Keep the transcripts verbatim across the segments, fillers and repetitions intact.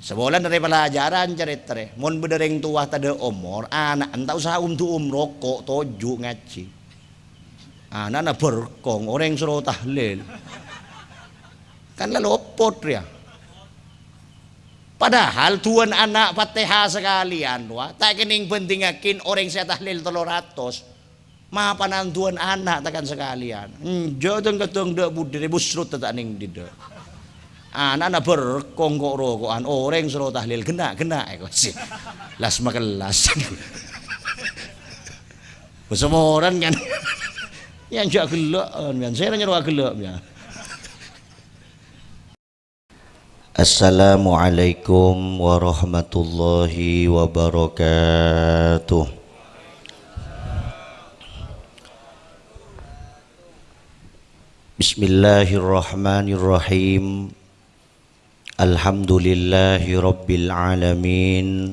Sapolan dhâri pelajaran carèta rè, mon bâdâ rèng towa tadâ' omor, ana'na ta' osa um-du'um roko', toju' ngajhi. Ana'na berkong, orèng soro tahlil. Kan la lopot rèya. Padahal duwân ana' Fatihah sakalèyan, wa, ta' kennèng bhândhingngaghin orèng sè tahlil tello ratos. Mapanan duwân ana' ta' kan sakalèyan. Enjâ' dhâng-kadhâng dhâ' budhi rè busrut ta' nèng dhidhâ'. Ana'na berkong ko'-roko'an, orèng soro tahlil ghenna'-ghenna' èko sè. Las makellas. Sapolan kan. Ya enjâ' ghellâ'ân, kan. Sèra nyoro aghellâ', ya. Assalamualaikum warahmatullahi wabarakatuh. Bismillahirrahmanirrahim. Alhamdulillahi rabbil alamin.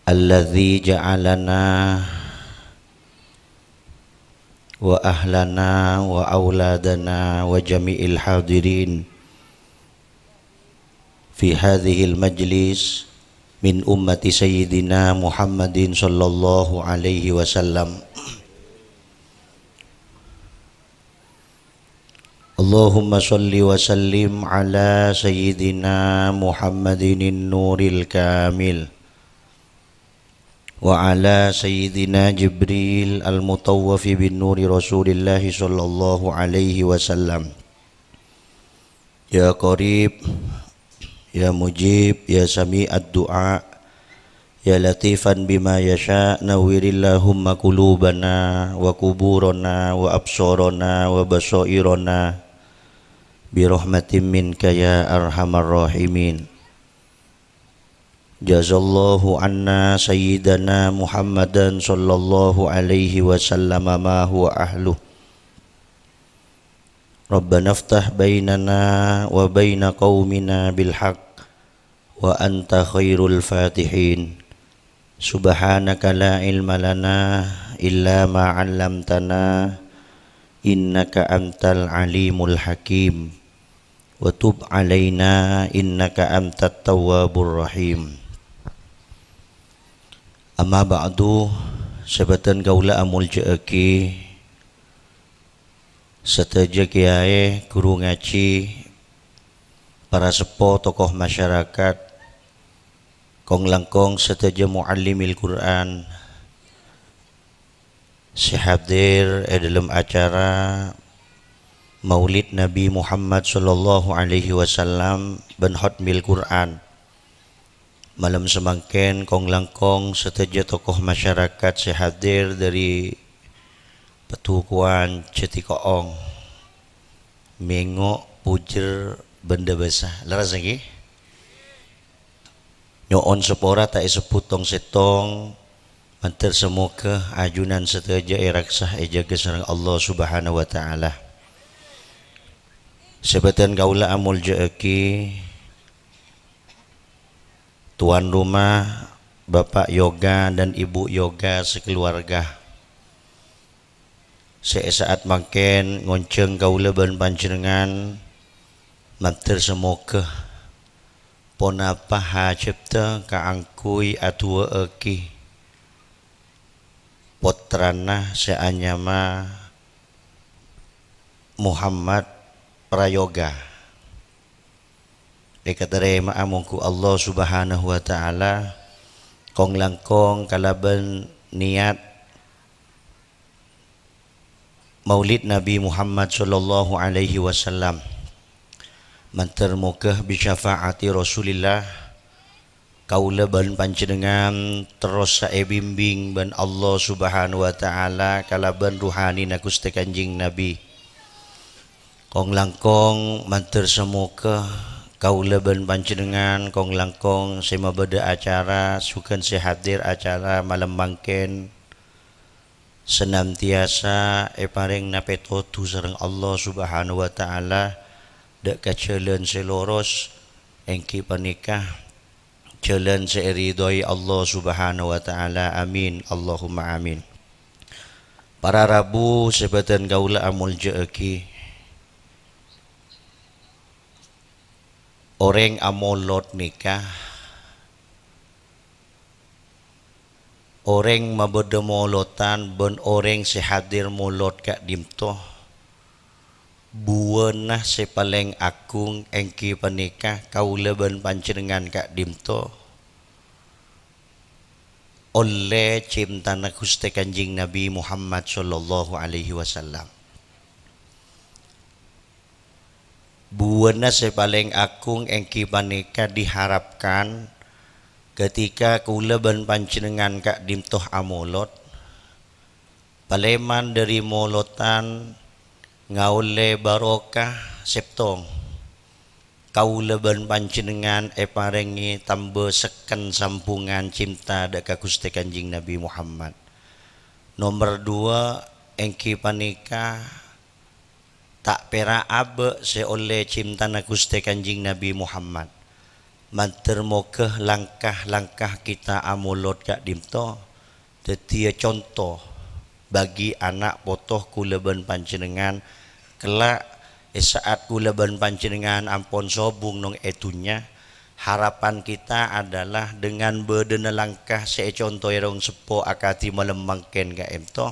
Alladzi ja'alana wa ahlana wa auladana wa jami'il hadirin fi hadzihil majlis min ummati Sayyidina Muhammadin sallallahu alaihi wasallam. Allahumma shalli wa sallim ala Sayyidina Muhammadinin nuril kamil. Wa ala Sayyidina Jibril al-mutawwafi bin nuri Rasulillahi sallallahu alaihi wasallam. Ya Qarib, Ya Mujib, Ya Sami'ad du'a, Ya Latifan bima yasha, nawwirillahumma qulubana wa quburana wa absarana wa basairana bi rahmatin minka ya arhamar rahimin. Jazallahu anna sayyidana Muhammadan sallallahu alaihi wasallam ma huwa ahluh. Rabbana iftah bainana wa baina qaumina bil haqq wa anta khairul fatihin. Subhanaka la ilma lana illa ma 'allamtana, innaka antal alimul hakim. Wa tub 'alaina innaka antat tawwabur rahim. Amma ba'du, sabâdhân kaulâ amoljâ'aghi sadhâjâ kèyaè, ghuru ngajhi, para seppo, tokoh masyarakat, kong-langkong sadhâjâ muallimil Qur'an sè hadir è dhâlem acara Maulid Nabi Muhammad sallallahu alaihi wasallam bân Hotmil Qur'an. Malem samangkèn, kong-langkong sadhâjâ tokoh masyarakat sè hadir dhâri Patukowan Jâtiko'ong, Mengo', Pujâr, bân Dâbâsa. Lerres, èngghi? Nyo'on sapora ta' èsebbhut tong-sèttong, mandhâr samoghâ ajunan sadhâjâ èraksa, èjâgâ sareng Allah Subhanahu wa Ta'ala. Sabâdhân kaulâ amoljâ'aghi tuan rumah, Bapak Yoga dan Ibu Yoga sekeluarga, sè è sa'at mangkèn ngonjhâng kaulâ bân panjhennengngan, mandhâr samoghâ ponapa hajhâddhâ kaangghuy adu'a'aghi pottrana sè anyama Muhammad Prayoga. Èkatarèma'a mongghu Allah Subhanahu wa Ta'ala, kong-langkong kalabân niyat Maulid Nabi Muhammad sallallahu alaihi wasallam. Mandhâr moghâ bi syafaati Rasulillah, kaulâ bân panjhennengngan terros saèbimbing bân Allah Subhanahu wa Ta'ala kalabân ruhanina Ghustè Kanjeng Nabi. Kong-langkong mandhâr samoghâ kaulâ bân panjhennengngan, kong-langkong sè mabâdâ acara, jhughân sè hadir acara malem mangkèn, senantiyasa èparèngana pètodhu sareng Allah Subhanahu wa Ta'ala dhâ' ka jhâlân sè loros, èngghi panèka jhâlân sè èridhoi Allah Subhanahu wa Ta'ala. Amin, Allahumma amin. Para rabu sè bâdhân kaulâ amoljâ'aghi, Orèng amolod nèka, orèng mabâdâ molodhân bân orèng sè hadir molod ka'dhinto, buwâna sè palèng agung èngghi panèka kaulâ bân panjhennengngan ka'dhinto ollè cèntana Ghustè Kanjeng Nabi Muhammad sallallahu alaihi wasallam. Buwâna sè palèng agung èngghi panèka diharapkan ketika kaulâ bân panjhennengngan ka'dhinto amolod. Palèman dhâri molodhân ngaollè barokah sèttong. Kaulâ bân panjhennengngan èparèngè tamba sekken sambhungan cinta dhâ' ka Ghustè Kanjeng Nabi Muhammad. Nomer duwâ', èngghi panèka ta' pèra' abâ' sè ollè cintana Ghustè Kanjeng Nabi Muhammad. Mandhâr moghâ langkah-langkah kita amolod ka'dhinto dhâddhiyâ conto bagi ana' poto kaulâ bân panjhennengngan, kella' è sa'at kaulâ bân panjhennengngan ampon sobung nong è dhunnya. Harapan kita adalah dengan bâdâna langkah sè ècontoè rong seppo akadhi malem mangkèn ka'dhinto,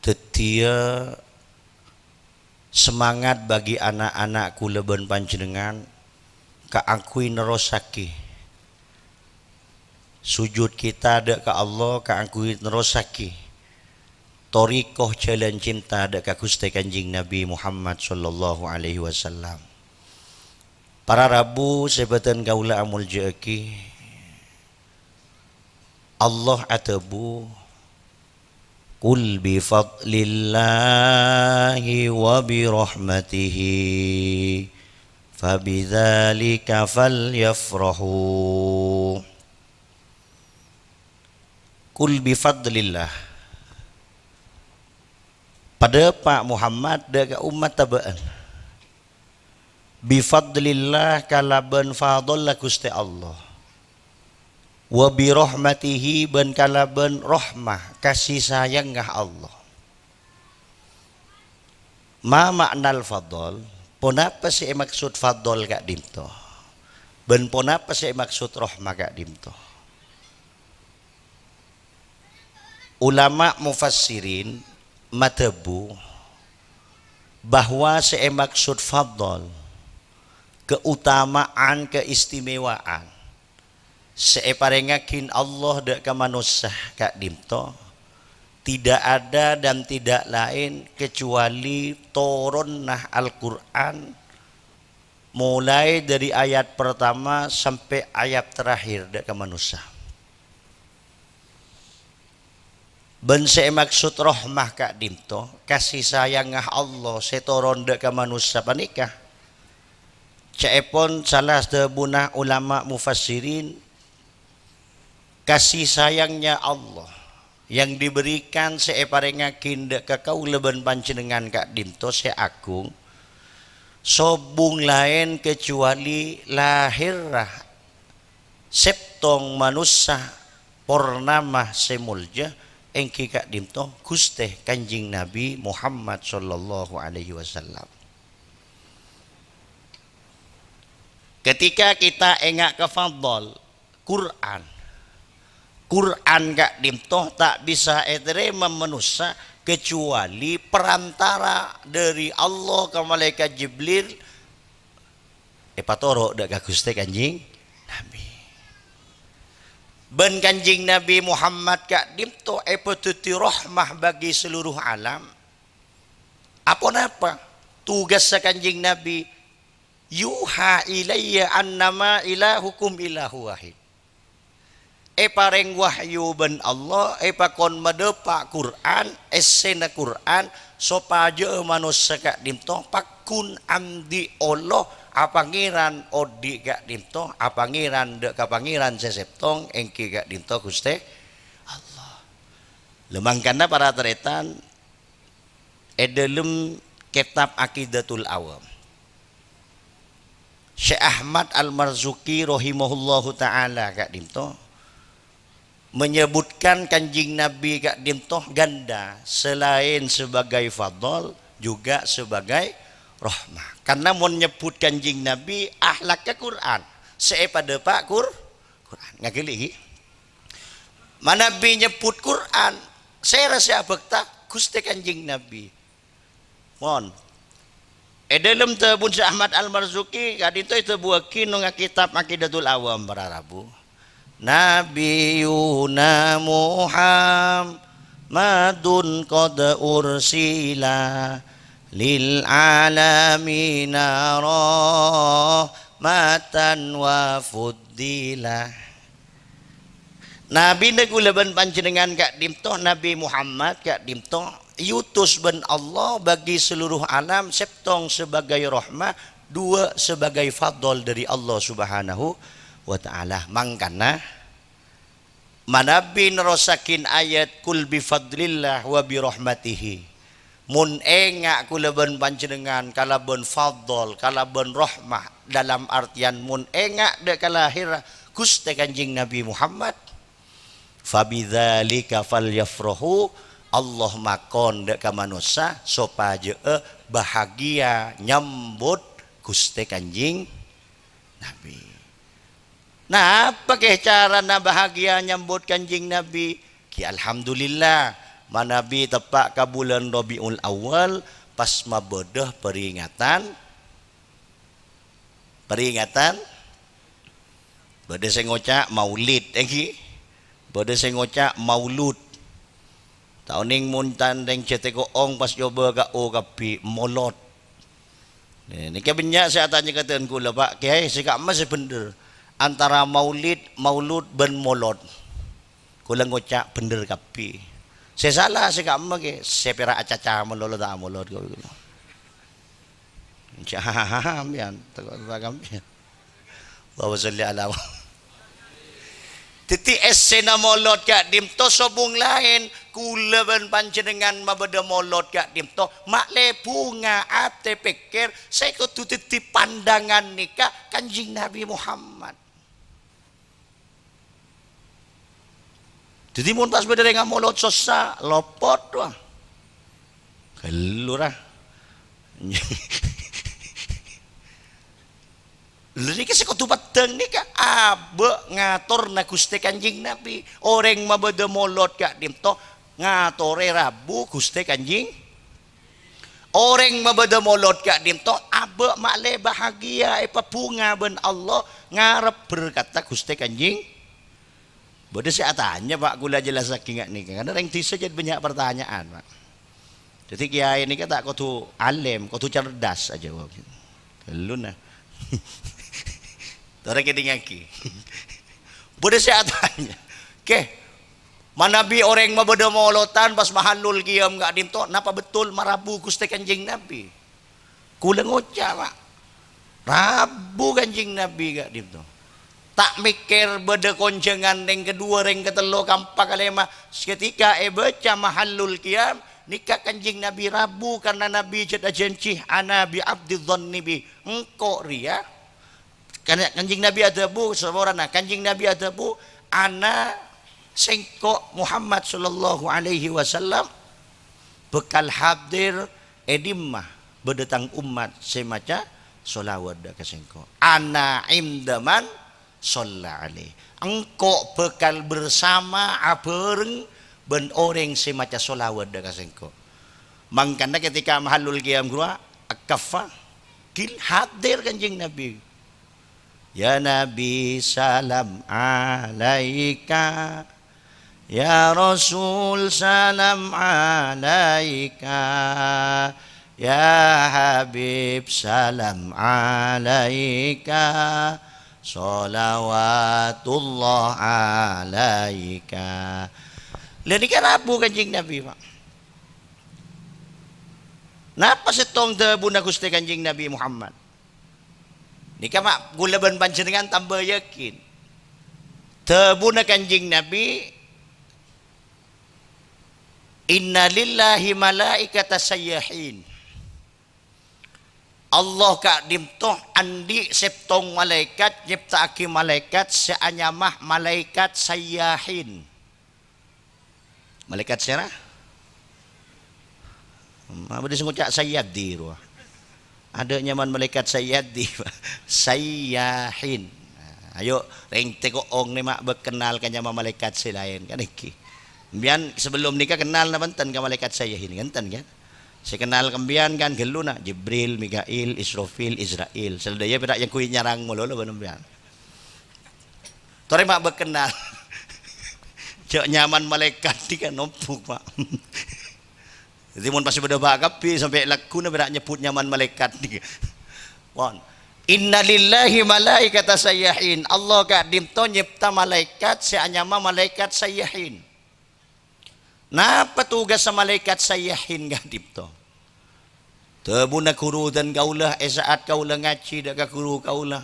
dhâddhiyâ semangat bagi ana'-ana' kaulâ bân panjhennengngan kaangghuy nerrossaghi sujud kita dhâ' ka Allah, kaangghuy nerrossaghi thariqah jhâlân cinta dhâ' ka Ghustè Kanjeng Nabi Muhammad sallallahu alaihi wasallam. Para rabu sè bâdhân kaulâ amoljâ'aghi, Allah adhâbu, "Qul bi fadlillahi wa bi rahmatihi fa bidzalika falyafrahu." Qul bi fadlillah. Padâpa' Muhammad dhâ' ka ommatta bâ'ân. Bi fadlillah, kalabân fadhalla Ghustè Allah. Wa bi rahmatihi, bân kalabân rahmah, kasih sayangnga Allah. Ma ma'nal fadl? Ponapa sè èmaksod fadl ka'dhinto? Bân ponapa sè èmaksod rahmah ka'dhinto? Ulama mufassirin madhâbu bahwa sè èmaksod fadl, keutamaan, keistimewaan sè èparèngaghi Allah dhâ' ka manossa ka'dhinto, tidak ada dan tidak lain kecuali toronna Al-Qur'an mulai dhâri ayat pertama sampè' ayat terakhir dhâ' ka manossa. Bân sè èmaksod rahmah ka'dhinto, kasih sayangnga Allah sè toron dhâ' ka manossa panèka. Ca'èpon sala dhâbuna ulama mufassirin, kasih sayangnya Allah yang diberikan sè èparèngaghi dhâ' ka kaulâ bân panjhennengngan ka'dhinto sè agung, sobung laèn kecuali lahèrra sèttong manossa pornama sè molja, èngghi ka'dhinto Ghustè Kanjeng Nabi Muhammad sallallahu alaihi wasallam. Ketika kita enga' ka fadl Qur'an, Qur'an ka'dhinto ta' bisa ètarèma manossa kecuali perantara dhâri Allah ka Malaèkat Jibril, èpatoro' dhâ' ka Ghustè Kanjeng Nabi. Bân Kanjeng Nabi Muhammad ka'dhinto èpadhâddhi rahmah bagi seluruh alam. Aponapa tugassa Kanjeng Nabi? "Yuha ilayya annama ilahukum ilahu wahid." Èparèng wahyu bân Allah, èpakon madhâpa' Qur'an, èssèna Qur'an, sopajâ manossa ka'dhinto pagghun andi' Allah, apangèran odi' ka'dhinto, apangèran dhâ' ka Pangèran sè sèttong, èngghi ka'dhinto Ghustè Allah. Lè mangkana para tarètan, è dhâlem kètab Aqidatul Awam, Syekh Ahmad Al-Marzuki rahimahullahu ta'ala ka'dhinto menyebutkan Kanjeng Nabi ka'dhinto ganda, selain sebagai fadl, juga sebagai rahmah. Karna mon nyebbhut Kanjeng Nabi, akhlakka Qur'an. Sè èpadâpa' Qur-, Qur'an. Ngaghâli, ghi? Manabi nyebbhut Qur'an, sèra sè abhâkta? Ghustè Kanjeng Nabi. Mon. È dhâlem dhâbuna Syekh Ahmad Al-Marzuki, ka'dinto èdhâbuwâghi nonga kitab Aqidatul Awam para rabu. Nabiyuna Muhammadun qad ursila lil alamina rahmatan wa fuddila. Nabina kaulâ bân panjhennengngan ka'dinto, Nabi Muhammad ka'dinto, èutus bân Allah bagi seluruh alam, sèttong sebagai rahmah, dua sebagai fadl dari Allah Subhanahu wa Ta'ala. Mangkana, manabi nerrossaghi ayat, "Qul bi fadlillah wa bi rahmatihi." Mon enga' kaulâ bân panjhennengngan kalabân fadl, kalabân rahmah, dalam artian mon enga' dâ' ka lahèrra Ghustè Kanjeng Nabi Muhammad, "Fabidzalika falyafrahu," Allah makon dâ' ka manossa sopajâ'â bahagia nyambut Ghustè Kanjeng Nabi. Napa kè carana bahagia nyambut Kanjeng Nabi? Ghi, alhamdulillah, manabi teppa' ka bulân Rabiul Awal, pas mabâdâ peringatan, peringatan, bâdâ sè ngoca' maulid, èngghi? Bâdâ sè ngoca' maulud. Ta' onèng mon tandheng jâtè ko'ong pas coba ka O K B, molod. Nè, nèka bânnya' sè atanya ka dhân kaulâ, "Pak Kèyaè, sè ka'emma sè bhendher? Antara maulid, maulud, bân molod?" Kaulâ ngoca' bhendher kabbhi. Sè sala sè ka'emma kè, sè pèra' acaca molod ta' molod kaulâ. Jhâ' sampèyan, tako' ta' sampèyan. Allahumma sholli ala Muhammad. Dhâddhi, èssèna molod ka'dinto sobung laèn, kaulâ bân panjhennengngan mabâdâ molod ka'dinto, ma'lè bhunga atè pèkkèr sè kodhu dhâddhi pandhângan nèka Kanjeng Nabi Muhammad. Dhâddhi, mon pas bâdâ rèng amolod sossa, lopot, wah. Ghâllu, ra. Lha nèka sè kodhu peddhâng nèka abâ' ngatorna Ghustè Kanjeng Nabi. Orèng mabâdâ molod ka'dinto ngatorè rabu Ghustè Kanjeng. Orèng mabâdâ molod ka'dinto abâ' ma'lè bahagia èpabhunga bân Allah ngarep berkatta Ghustè Kanjeng. Bâdâ sè atanya, Pak, kaulâ jellassaghi nga' nèka. Karna rèng dhisa jhât bânnya' partanyaan, Pak. Dhâddhi, kèyaè nèka ta' kodhu alèm, kodhu cerdas ajâ, wah. Ghâllu, nah. Torè kèdingngaghi. Bâdâ sè atanya, "Kè, manabi orèng mabâdâ molodan pas mahallul qiyam ka'dinto, napa betul marabu Ghustè Kanjeng Nabi?" Kaulâ ngoca', Pak, rabu Kanjeng Nabi ka'dinto. Ta' mèkkèr bâdâ konjhângan rèng kaduwâ, rèng katello, kaempa', kalèma'. Saketika èbâca mahallul qiyam, nèka Kanjeng Nabi rabu, karna Nabi jhât ajhânjhi, "Ana bi abdi dzanni bi." Engko' rèya, kan-, Kanjeng Nabi adhâbu, saporana, Kanjeng Nabi adhâbu, "Ana, sèngko' Muhammad sallallahu alaihi wasallam bhâkal hadir è dimma bâdâ tang ommat sè maca sholawat dâ' ka sèngko'. Ana inda man shalla alaihi. Engko' bhâkal bersama abhâreng bân orèng sè maca sholawat dâ' ka sèngko'." Mangkana ketika mahallul qiyam ghâruwa, akaffa, ghi' hadir Kanjeng Nabi. "Ya Nabi, salam alaika. Ya Rasul, salam alaika. Ya Habib, salam alaika. Sholawatullah alaika." Lha nèka rabu Kanjeng Nabi, Pak. Napa sèttong dhâbuna Ghustè Kanjeng Nabi Muhammad? Nèka, Pak, kaulâ bân panjhennengngan tamba yakin. Dhâbuna Kanjeng Nabi, "Inna lillahi malaikata sayyahin." Allah ka'dinto andi' sèttong malaèkat nyèpta'aghi malaèkat sè anyama malaèkat sayyahin. Malaèkat sèra? Ma' bâdâ sè ngoca' sayyadi rowa. Adâ' nyamana malaèkat Sayyadi, Sayyahin. Nah, ayo, rèng tèko'ong nè ma' bâ' kennal ka nyama malaèkat sè laèn, kan èngghi. Sampèyan sabellunna nèka kennal napa enten ka malaèkat Sayyahin? Enten, kan? Sè kennal ka sampèyan kan ghâllu, na, Jibril, Mikail, Israfil, Izrail. Sè la dâjâ pèra' èyangghuy nyarang malolo bân sampèyan. Torè ma' bâ' kennal. Jâ' nyamana malaèkat nèka nombhuk, Pak. Dhâddhi mon pas bâdâ bâ' kabbhi sampè' lagghuna pèra' nyebbhut nyamana malaèkat nèka. Pon. "Inna lillahi malaikata sayyahin." Allah ka'dinto nyèpta malaèkat sè anyama malaèkat Sayyahin. Napa tugassa malaèkat Sayyahin ka'dinto? Dhâbuna ghuru dân kaulâ è sa'at kaulâ ngajhi dâ' ka ghuru kaulâ.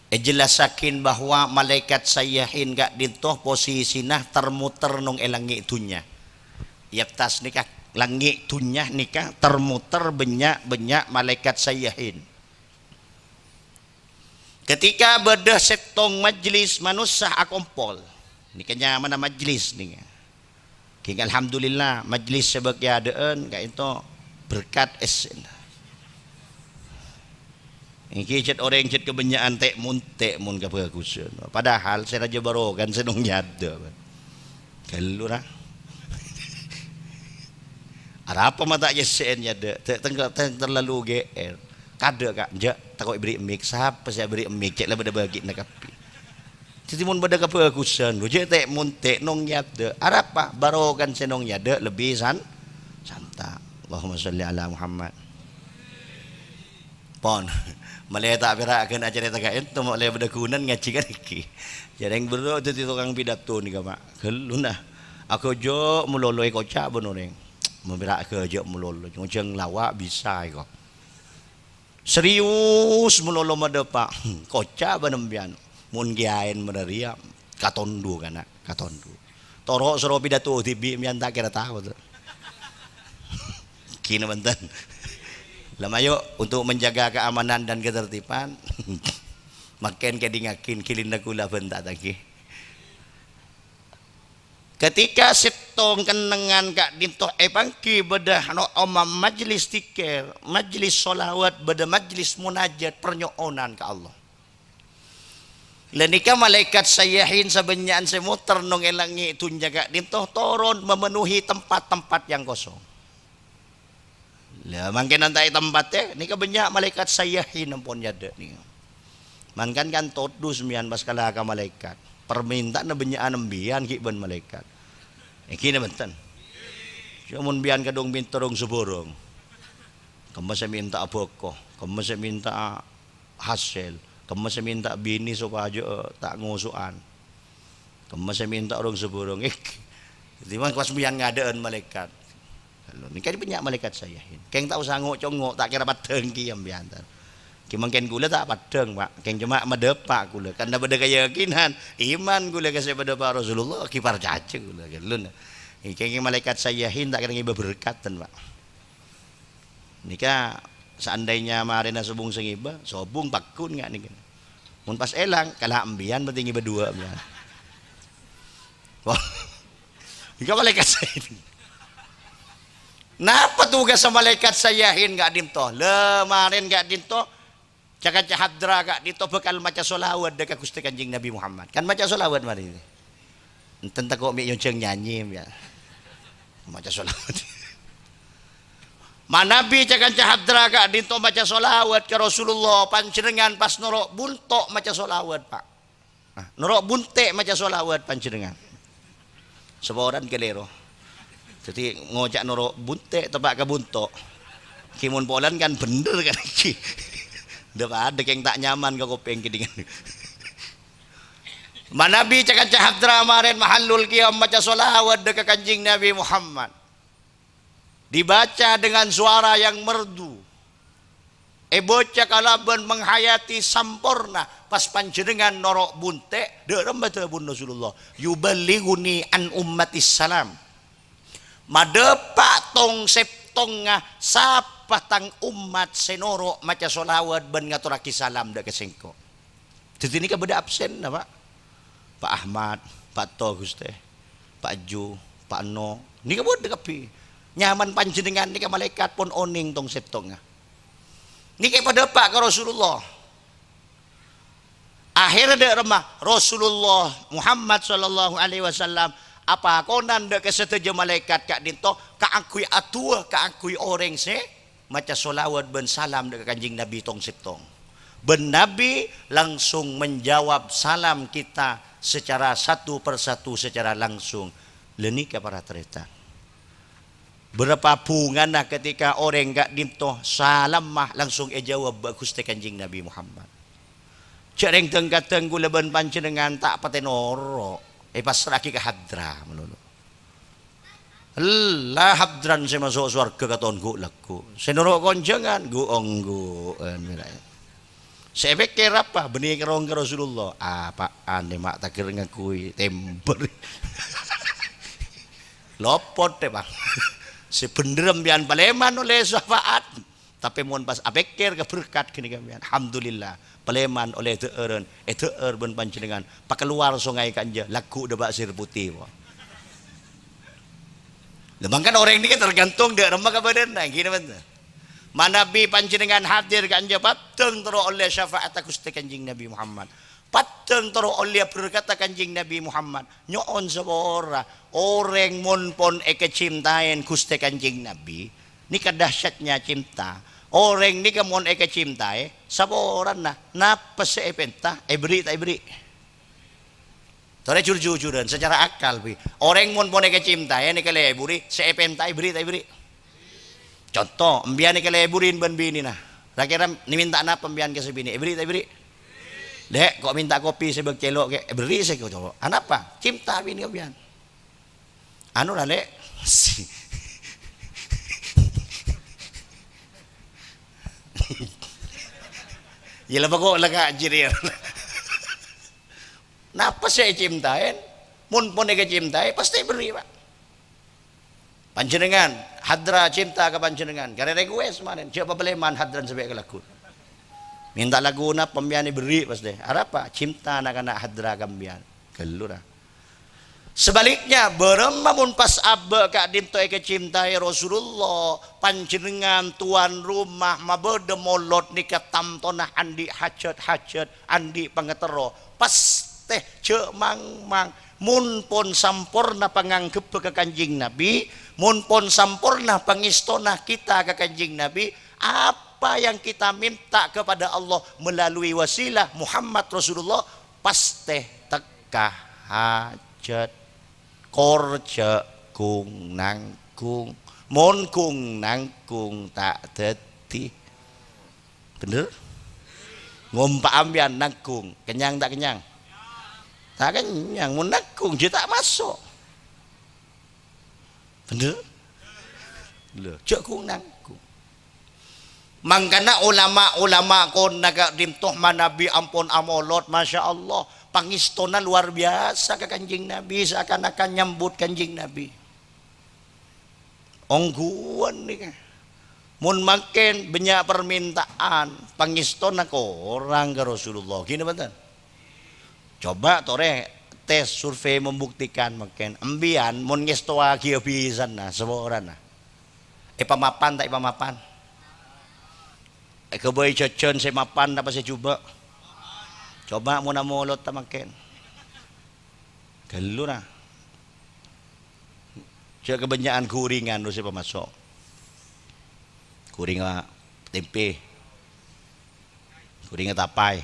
Èjellassaghi bahwa malaèkat Sayyahin ka'dinto posisina ter-moter nong è langngè' dhunnya. È attas nèka, langngè' dhunnya nèka ter-moter bânnya'-bânnya' malaèkat Sayyahin. Ketika bâdâ sèttong majlis manossa akompol, nèka nyamana majlis nèka. Ghi, alhamdulillah, majlis sè bâ' è adâ'ân ka'dinto berkat essèna. Èngghi cè' orèng cè' kabânnya'an tè'-montè' mon kabhâghusân. Padahal sè rajâ barokana sè nong è adâ'. Ghâllu, ra. Arapa ma' ta' èyessè'è è adâ'? Tè-, teng-, teng-, terlalu G R. Kadâ', Ka', jâ', tako' èberri' mik. Sapa sè aberri' mik? Cè' la bâdâ bâgiânna kabbhi. Dhâddhi, mon bâdâ kabhâghusân, lo, jâ' tè'-montè' nong è adâ'. Arapa? Barokana sè nong è adâ' lebbi san-, santa'. Allahumma shalli ala Muhammad. Pon. Malè ta' pèra' ghân acarèta ka'dinto, malè bâdâ ghunana ngajhi kan èngghi. Jârèng bârâ' dhâddhi tokang pidato nèka, Pak. Ghâllu, na. Aghâjâ' malolo èkoca' bân orèng. Mon pèra' aghâjâ' malolo, jhâng-jhâng lawa' bisa èko. Serius malolo madâpa'. Koca' bân sampèyan. Mon kèyaèna marè rèya, katondhu, kana', katondhu. Toro' soro pidato dhibi' sampèyan ta' kèra tao, to. Ghi napa enten. La mayu, untuk menjaga keamanan dan ketertiban, mangkèn kèdingngaghi, ghilinna kaulâ bân ta' taghi. Ketika sèttong kennengngan ka'dinto èpangghi bâdâ no-, oma majlis dzikir, majlis sholawat, bâdâ majlis munajat parnyo'onan ka Allah. La nèka malaèkat Sayyahin sabânnya'an sè moter nong è langngè' dhunnya ka'dinto toron memenuhi tempat-tempat yang kosong. La, mangkèn anta' è tempatta, nèka bânnya' malaèkat Sayyahin ampon è adâ' nèka. Mangkana kan todus sampèyan pas kala ka malaèkat. Parmènta'anna bânnya'an sampèyan ghi' bân malaèkat. Èngghi napa enten. Coma mon sampèyan kadhung mènta rong sabhârâng. Kemma sè mènta'a bhâko, kemma sè mènta'a hasèl, kemma sè mènta'a binè sopajâ, eh, ta' ngoso'an. Kemma sè mènta orèng sabhârâng, eh, dimma pas sampèyan ngadâ'ân malaèkat. Lalu, nèka bânnya' malaèkat Sayyahin. Kèng ta' osa ngo'-congo', ta' kèra paddhâng kèya sampèyan, ta. Kèng mangkèn kaulâ ta' paddhâng, Pak. Kèng coma madâpa' kaulâ. Karna bâdâ kayakinan, iman kaulâ ka sè èpadâpa' Rasulullah, ghi parcajâ kaulâ, ghâllu. Kèng malaèkat Sayyahin ta' kèra ngibâ berkat, ten, Pak. Nèka, seandainya marèna sobung sè ngibâ, sobung pagghun nga' nèka. Mon pas èlang, kala' sampèyan berarti ngibâ duwâ' sampèyan. Wah, nèka malaèkat Sayyahin. Napa tugassa malaèkat Sayyahin ka'dinto? La, marèn ka'dinto, ca-kanca hadra ka'dinto bhâkal maca sholawat dâ' ka Ghustè Kanjeng Nabi Muhammad. Kan maca sholawat marèn. Enten tako' mè' nyonjhâng nyanyi, ya. Maca sholawat. Manabi ca-kanca hadra ka'dinto maca sholawat ka Rasulullah, panjhennengngan pas noro' bunto' maca sholawat, Pak. Nah, noro' bunte' maca sholawat panjhennengngan. Saporana kalèro. Dhâddhi ngoca' noro' bunte' teppa' ka bunto'. Ghi mon polana kan bhendher kan ghi. Dâ' padâ kèng ta' nyaman ka kopèng kèdingan. Manabi ca-kanca hadra marèn mahallul qiyam maca sholawat dâ' ka Kanjeng Nabi Muhammad. Dibaca dengan suara yang merdu. Èbâca kalabân menghayati samporna, pas panjhennengngan noro' bunte', dâ' remma dhâbuna Rasulullah, "Yuballighuni an ummatis salam." Madâpa' tong-sèttongnga sapa tang ommat sè noro' maca sholawat bân ngatorraghi salam dâ' ka sèngko'. Dhâddhi nèka bâdâ absenna, Pak. Pak Ahmad, Pak To, Ghustè, Pak Ju, Pak Eno, nèka bâdâ kabbhi. Nyamana panjhennengngan nèka malaèkat pon onèng tong-settongnga. Nèka padâpa' ka Rasulullah. Akhèrra dâ' remma Rasulullah Muhammad sallallahu alaihi wasallam apakonan dâ' ka sadhâjâ malaèkat ka'dinto kaangghuy adu'a kaangghuy orèng sè maca sholawat bân salam dâ' ka Kanjeng Nabi tong-settong. Bân Nabi langsung menjawab salam kita secara satu persatu, secara langsung. La nèka para tarètan. Bârâmpa bhungana ketika orèng ka'dinto salamma langsung èjâwâb bi' Ghustè Kanjeng Nabi Muhammad. Jhâ' rèng dhâng-kadhâng kaulâ bân panjhennengngan ta' patè noro', èpassra'aghi ka hadra malolo. Ella hadran sè maso' sowarghâ katon ghu'-lagghu'. Sè noro' konjhângan ghu'-ongghu'ân. Sè èpèkkèr apa? Bânnè kèrong ka Rasulullah. Apa'an, ma' tagher ngaghuy tèmbhâr. Lopot, Pak. Sè bhendher sampèyan palèman ollè syafaat. Tapè mon pas apèkkèr ka berkat ghânèka sampèyan, alhamdulillah, palèman ollè dâ'ârân, èdâ'âr bân panjhennengngan, pakalowar songay ka'anja, lagghu' dâpa' sèr potè, po. Lah, mangkana orèng nèka tergantung dâ' remma kabâdâ'ânna, ghi napa bhunten? Manabi panjhennengngan hadir ka'anja paddhâng terro ollè syafa'atta Ghustè Kanjeng Nabi Muhammad. Paddhâng terro ollè berkatta Kanjeng Nabi Muhammad. Nyo'on sapora, orèng mon pon èkacintaè Ghustè Kanjeng Nabi, nèka dahsyatnya cinta. Orèng nèka mon èkacintaè, saporana, napa sè èpènta, èberri' ta' èberri'? Torè jur-jujuran, secara akal, bi. Orèng mon pon èkacintaè, nèka lè èbhuri, sè èpènta èberri' ta' èberri'? Conto, empèyan nèka lè èbhuri bân binèna. Ra-kèra nè mènta napa empèyan ka sè binè'? Èberri' ta' èberri'? Lè', ko' mènta kopi sè bâk cèlo', kè, èberri' sè ko' colo'. Anapa? Cinta binè' empèyan. Anu ra, Lè'. Yâ la poko' la kajir yâ. Napa sè ècintaè? Mon pon èkacintaè, pastè èberri', Pak. Panjhennengngan, hadra cinta ka panjhennengngan. Karè request manèn, jhâ' papalèman hadran sampè' ka lagghu'. Mènta lagghu' napa empèyan èberri' pastè. Arapa? Cinta na'-kana' hadra ka empèyan. Ghâllu ra. Sebaliknya, bârâmma mon pas abâ' ka'dinto èkacintaè Rasulullah, panjhennengngan tuan rumah mabâdâ molod nèka tamtona andi' hajat-hajat, andi' pangaterro, pastè jhâ' mangmang. Mon pon samporna panganggebbhâ ka Kanjeng Nabi, mon pon samporna pangèstona kita ka Kanjeng Nabi, apa yang kita minta kepada Allah melalui wasilah Muhammad Rasulullah, pastè tekka hajat. Kor jhâ' ghung-nangghung. Mon ghung-nangghung ta' dhâddhi. Bhender? Ngompa'a empèyan nangghung, kennyang ta' kennyang? Ta' kennyang, mon nangghung jhâ' ta' maso'. Bhender? Lho, jhâ' ghung-nangghung. Mangkana ulama-ulama kona ka'dinto manabi ampon amolod, masya Allah, pangèstona luar biasa ka Kanjeng Nabi, seakan-akan nyambut Kanjeng Nabi. Ongghuwân nèka. Mon mangkèn bânnya' parmènta'an, pangèstona korang ka Rasulullah. Ghi napa bhunten? Coba torè tes survei membuktikan mangkèn. Empèyan mon ngèstowaghi abhisanna, saporana. Èpamapan ta' èpamapan? Èghâbây jhâjhân sè mapan napa sè jhubâ'? Coba mon amolod ta' mangkèn. Ghâllu ra. Jhâ' kabânnya'an ghuringan lo sè pamaso'. Ghuringnga tèmpè. Ghuringnga tapay.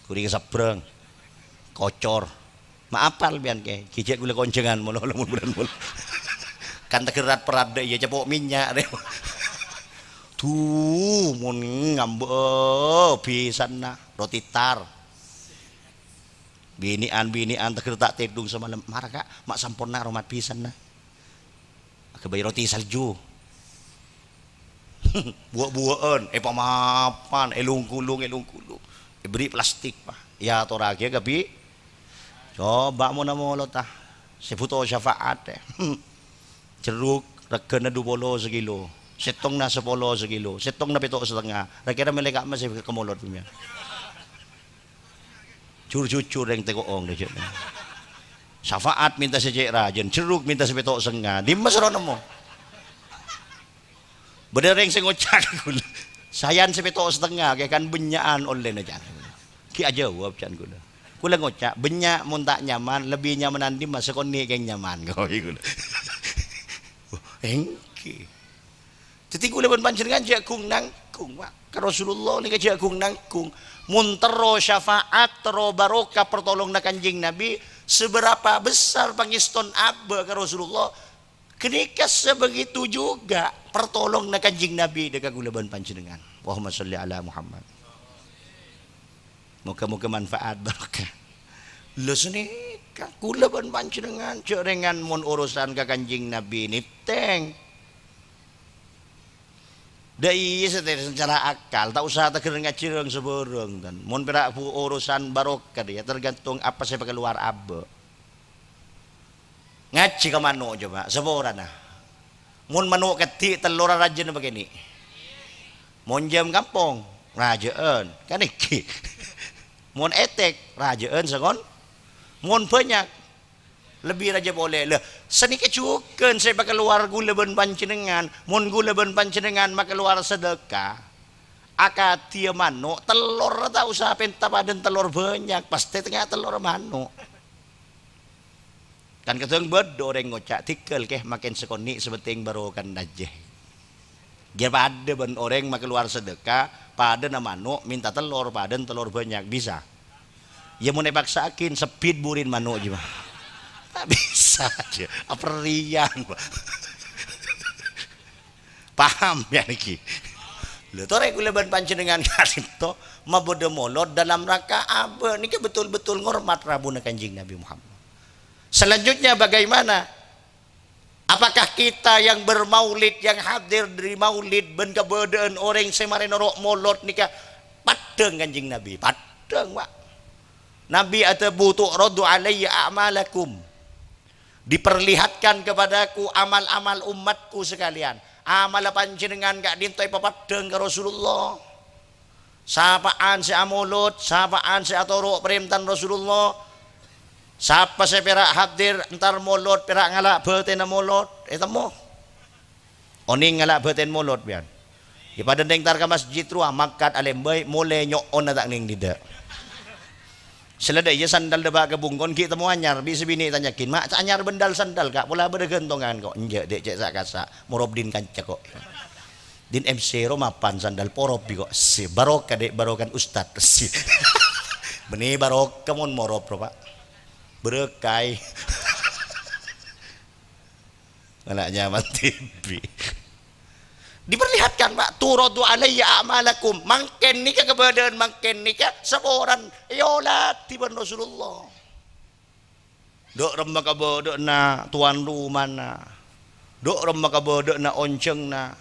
Ghuringnga sabrâng. Kocor. Ma' apal pèyan, Kè? Ghi' jhâ' ghulâ konjhângan mola-mola mon bulan-bulan. Kan tegerat peradda iyâ cepo' mènnya', rè. Duh, mon ngambâ' bhisanna roti tar. Binè'an-binè'an teger ta' tèdung samalem. Mara, Ka', ma' samporna aromat bhisanna. Aghâbây roti salju. Buwâ'-buwâ'ân, èpamapan, èlungkulung, èlungkulung. Èberri' plastik, pa. Èyatorraghi kabbhi. Coba mon amolod, ta. Sè bhuto syafaat, è. Jerruk, règhâna du polo sakilo. Sèttongnga sapolo sakilo. Sèttongnga pètto' satengnga. Ra-kèra mèlè ka'emma sè kamolod, pèyan. Jur-jujur rèng tèko'ong, dâjâ. Syafaat mènta sè cè' rajâna, jherruk mènta sapètto' sètengnga. Dimma soro nemmo? Bâdâ orèng sè ngoca' ka kaulâ, "Sayan sapètto' sètengnga, kè kan bânnya'an ollèna," can. Ghi' ajâwâb, can kaulâ. Kaulâ ngoca', "Bânnya' mon ta' nyaman, lebbi nyamanan dimma sakonè' kèng nyaman," kaulâ. Èngghi. Dhâddhi kaulâ bân panjhennengngan jhâ' ghung-nangghung, Pak. Ka Rasulullah nèka jhâ' ghung-nangghung. Mon terro syafaat, terro barokah partolonganna Kanjeng Nabi, sabârâmpa besar pangèston abâ' ka Rasulullah, ghânèka sebegitu juga partolonganna Kanjeng Nabi dâ' ka kaulâ bân panjhennengngan. Allahumma shalli ala Muhammad. Moga-moga manfaat, barokah. Lho, sanèka, kaulâ bân panjhennengngan, jhâ' rèngan mon orosan ka Kanjeng Nabi, nèttèng. Dâ' iyâ, satèya secara akal, ta' osa tèghâr ngajhi rèng sabârâng, tan. Mon pèra' bu-, orosan barokah, ya, tergantung apa sè èpakalowar abâ'. Ngajhi ka mano', coba, saporana. Mon mano' kadhi', tellorra rajâna pakènè'. Mon jhâm kampong, rajâ'ân. Kan èngghi. Mon ètèk, rajâ'ân sakonè'. Mon bânnya', lebbi rajâ polè. Lah, sanèka jhughân sè èpakalowar kaulâ bân panjhennengngan. Mon kaulâ bân panjhennengngan makalowar sadâkah, akadhiyâ mano', tellorra ta' osa pènta padâna tellor bânnya', pastè tengnga tellorra mano'. Kan kadhâng bâdâ orèng ngoca', "Dhigghâl, kè, makèn sakonè', sè pentèng barokana jiyâ." Jhâ' padâ bân orèng makalowar sadâkah, padâna mano', mènta tellor, padâna tellor bânnya', bisa? Yâ, mon èpaksa'aghi, sebbhit burina mano' jiyâ, Pak. Ta' bisa, jiyâ. Aperrèyan, Pak. Paham, ya, nèkè? Lho, torè kaulâ bân panjhennengngan ka'dinto mabâdâ molod dalam rangka abâ' nèkè betul-betul ngormat rabuna Kanjeng Nabi Muhammad. Selanjutnya bagaimana? Apakah kita yang bermaulid, yang hadir di maulid, bân kabâdâ'ân orèng sè marè noro' molod nèka paddhâng Kanjeng Nabi? Paddhâng, Pak. Nabi adhâbu, "Tu'radu alayya a'malakum." Diperlihatkan kepadaku amal-amal umatku sekalian. Amalla panjhennengngan ka'dinto èpapaddhâng ka Rasulullah. Sapa'an sè amolod, sapa'an sè atoro' parèntana Rasulullah. Sapa sè pèra' hadir entar molod, pèra' ngala' bâtènna molod, ètemmo. Onèng ngala' bâtèn molod, biyân. Yâ padâ entar ka masjid rowa, mangkat alèmbâi, molè nyo'ona ta' nèng dhidhâ'. Sè la dâ' iyâ sandal dâpa' ka bungkona ghi' temmo anyar, bi' sè binè' tanya'aghin, "Ma' anyar bândâl sandal, Ka', pola bâdâ ghântongan, ko'?" "Enjâ', Dhi', cè' sa'-kasa', moro' abdhina kanca, ko'." Dhin M C ro mapan sandal poro' bi', ko'. Si, barokah, Dhi', barokana ustad. Si. Bânnè barokah mon moro' ro, Pak. Berkah. Ana' nyaman dibi'. Diperlihatkan, Pak, "Tu'radu alayya a'malakum." Mangkèn nèka kabâdâ'ân, mangkèn nèka saporana èolatè bân Rasulullah. Dâ' remma kabâdâ'ânna towan romana. Dâ' remma kabâdâ'ânna onjhângnga.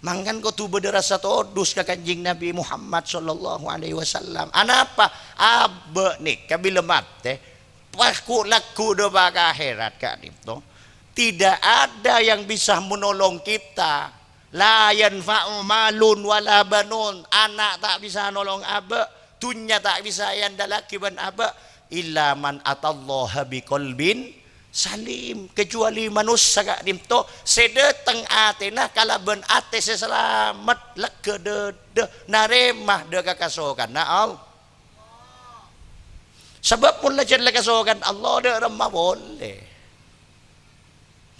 Mangkana kodhu bâdâ rassa todus ka Kanjeng Nabi Muhammad sallallahu alaihi wasallam. Anapa? Abâ' nèka bilâ matè, paku lagghu' dâpa' ka akhèrat ka'dinto. Tidak ada yang bisa menolong kita. La yanfa'u malun wala banun. Ana' ta' bisa nolong abâ', dhunnya ta' bisa èandalaghi bân abâ', illa man atallaha biqalbin salim, kecuali manossa ka'dinto sè dâteng atèna kalabân atè sè salamet, lega dâdâ, narèma dâ' ka kasokanna Allah. Sabâb mon la jhâ' la kasokan Allah, dâ' remma polè.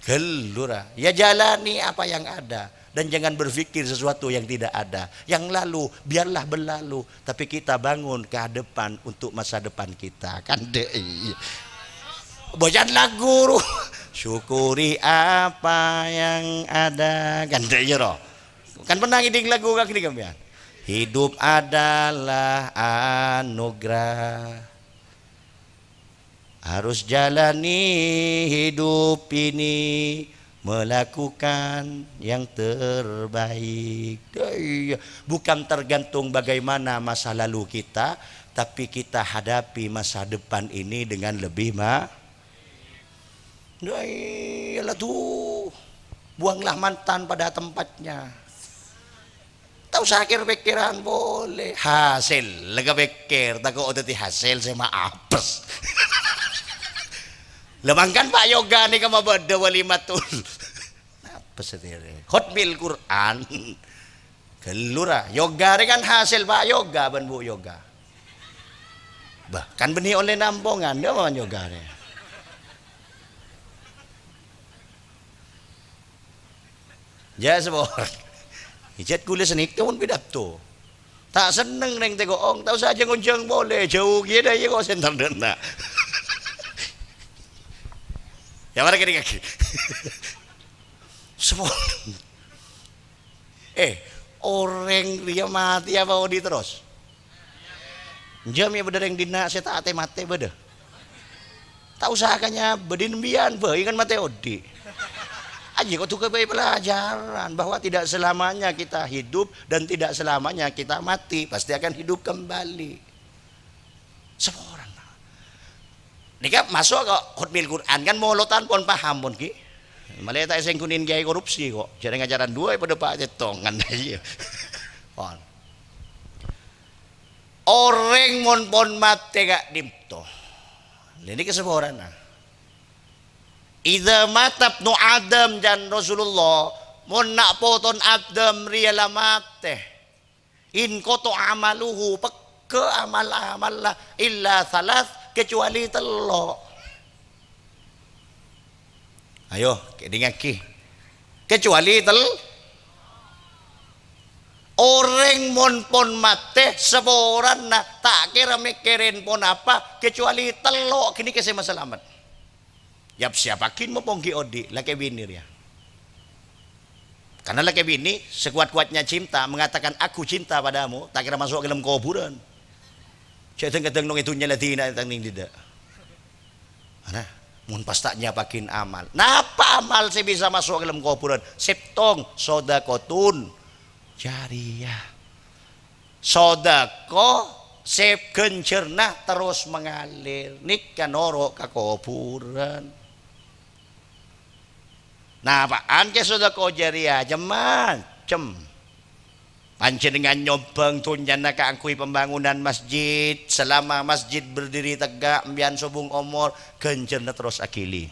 Ghâllu ra, ya jalani apa yang ada dan jangan berpikir sesuatu yang tidak ada. Yang lalu biarlah berlalu, tapi kita bangun ke depan untuk masa depan kita. Kan dâ' iyâ. Bâcaan lagu ro. Syukuri apa yang ada. Kan dâ' iyâ ro. Kan pernah ngèdhing lagu ka'dinto sampèyan? Hidup adalah anugerah. Harus jalani hidup ini, melakukan yang terbaik. Dâ' iyâ, bukan tergantung bagaimana masa lalu kita, tapi kita hadapi masa depan ini dengan lebih ma-, Dâ' iyâ la, tuh. Buanglah mantan pada tempatnya. Ta' osa kèr-pèkkèran polè. Hasèl la kapèkkèr, tako' dhâddhi hasèl sè maapes. Lah, mangkana, Pa', yoga nèka mabâdâ walimatul. Napa satèya? Khotmil Qur'an. Ghâllu ra. Yoga rè kan hasil, Pa', yoga bân Bu' Yoga. Bah, kan bânnè ollè nampongan, yâ, mon yoga rè. Yâ, sabâ. Ijât ghulâ sanèka mon pidato. Ta' senneng rèng tèko'ong, ta' osa jâng-onjâng polè, jhâu kèya dâ' iyâ kok sè entar dâ' enna'. Yâ, mara kènè kakè. Sabâ. Eh, orèng rèya matè apa odi' terros? Enjâ' mè' bâdâ rèng dinna' sè ta' atè matè bâdâ? Ta' osa ka nyabâ, dhin biyân bhâi kan matè odi'. Ajiyâ kodhu kabây pelajaran bahwa tidak selamanya kita hidup dan tidak selamanya kita mati, pasti akan hidup kembali. Saporana. Nèka maso' ka khotmil Qur'an, kan molotan pon paham pon, Ki. Malè ta' èsènggunin kiyaè korupsi kok. Jhâ' rèng acaran duwâ' padâ patettongan. Iyâ. Pon. Orèng mon pon matè ka'dhinto. Lha nèka saporana. "Idza mata ibnu Adam," can Rasulullah, "mon na' poton Adam rèya la matè, inqata'a amaluhu, pegghâ' amal-amalla, illa tsalas, kecuali tello'." Ayo, kèdingngaghi. Kecuali tel-, orèng mon pon matè, saporana ta' kèra mèkkèrè ponapa, kecuali tello' ghânèka sè masalamet. Yap-siyapaghi mompong ghi' odi', lakè binè rèya. Karena lakè binè, sekuat-kuatnya cinta, mengatakan, "Aku cinta padamu," ta' kèra maso' ka dâlem kobhurân. Jhâ' dhâng-kadhâng nong è dhunnya la dinah tang nèng didâ'. Ana, mon pas ta' nyapaghin amal. Napa amal sè bisa maso' ka dâlem kobhurân? Sèttong, shadaqatun jariyah. Sodako sè ghânjhârna terros mangalir, nèka noro' ka kobhurân. Napa'an kè sodako jârèya? Cem-macem. Panjhennengngan nyombhâng dhunnyana kaangghuy pembangunan masjid, selama masjid berdiri tegak, empèyan sobung omor, ghânjhârna terros aghili.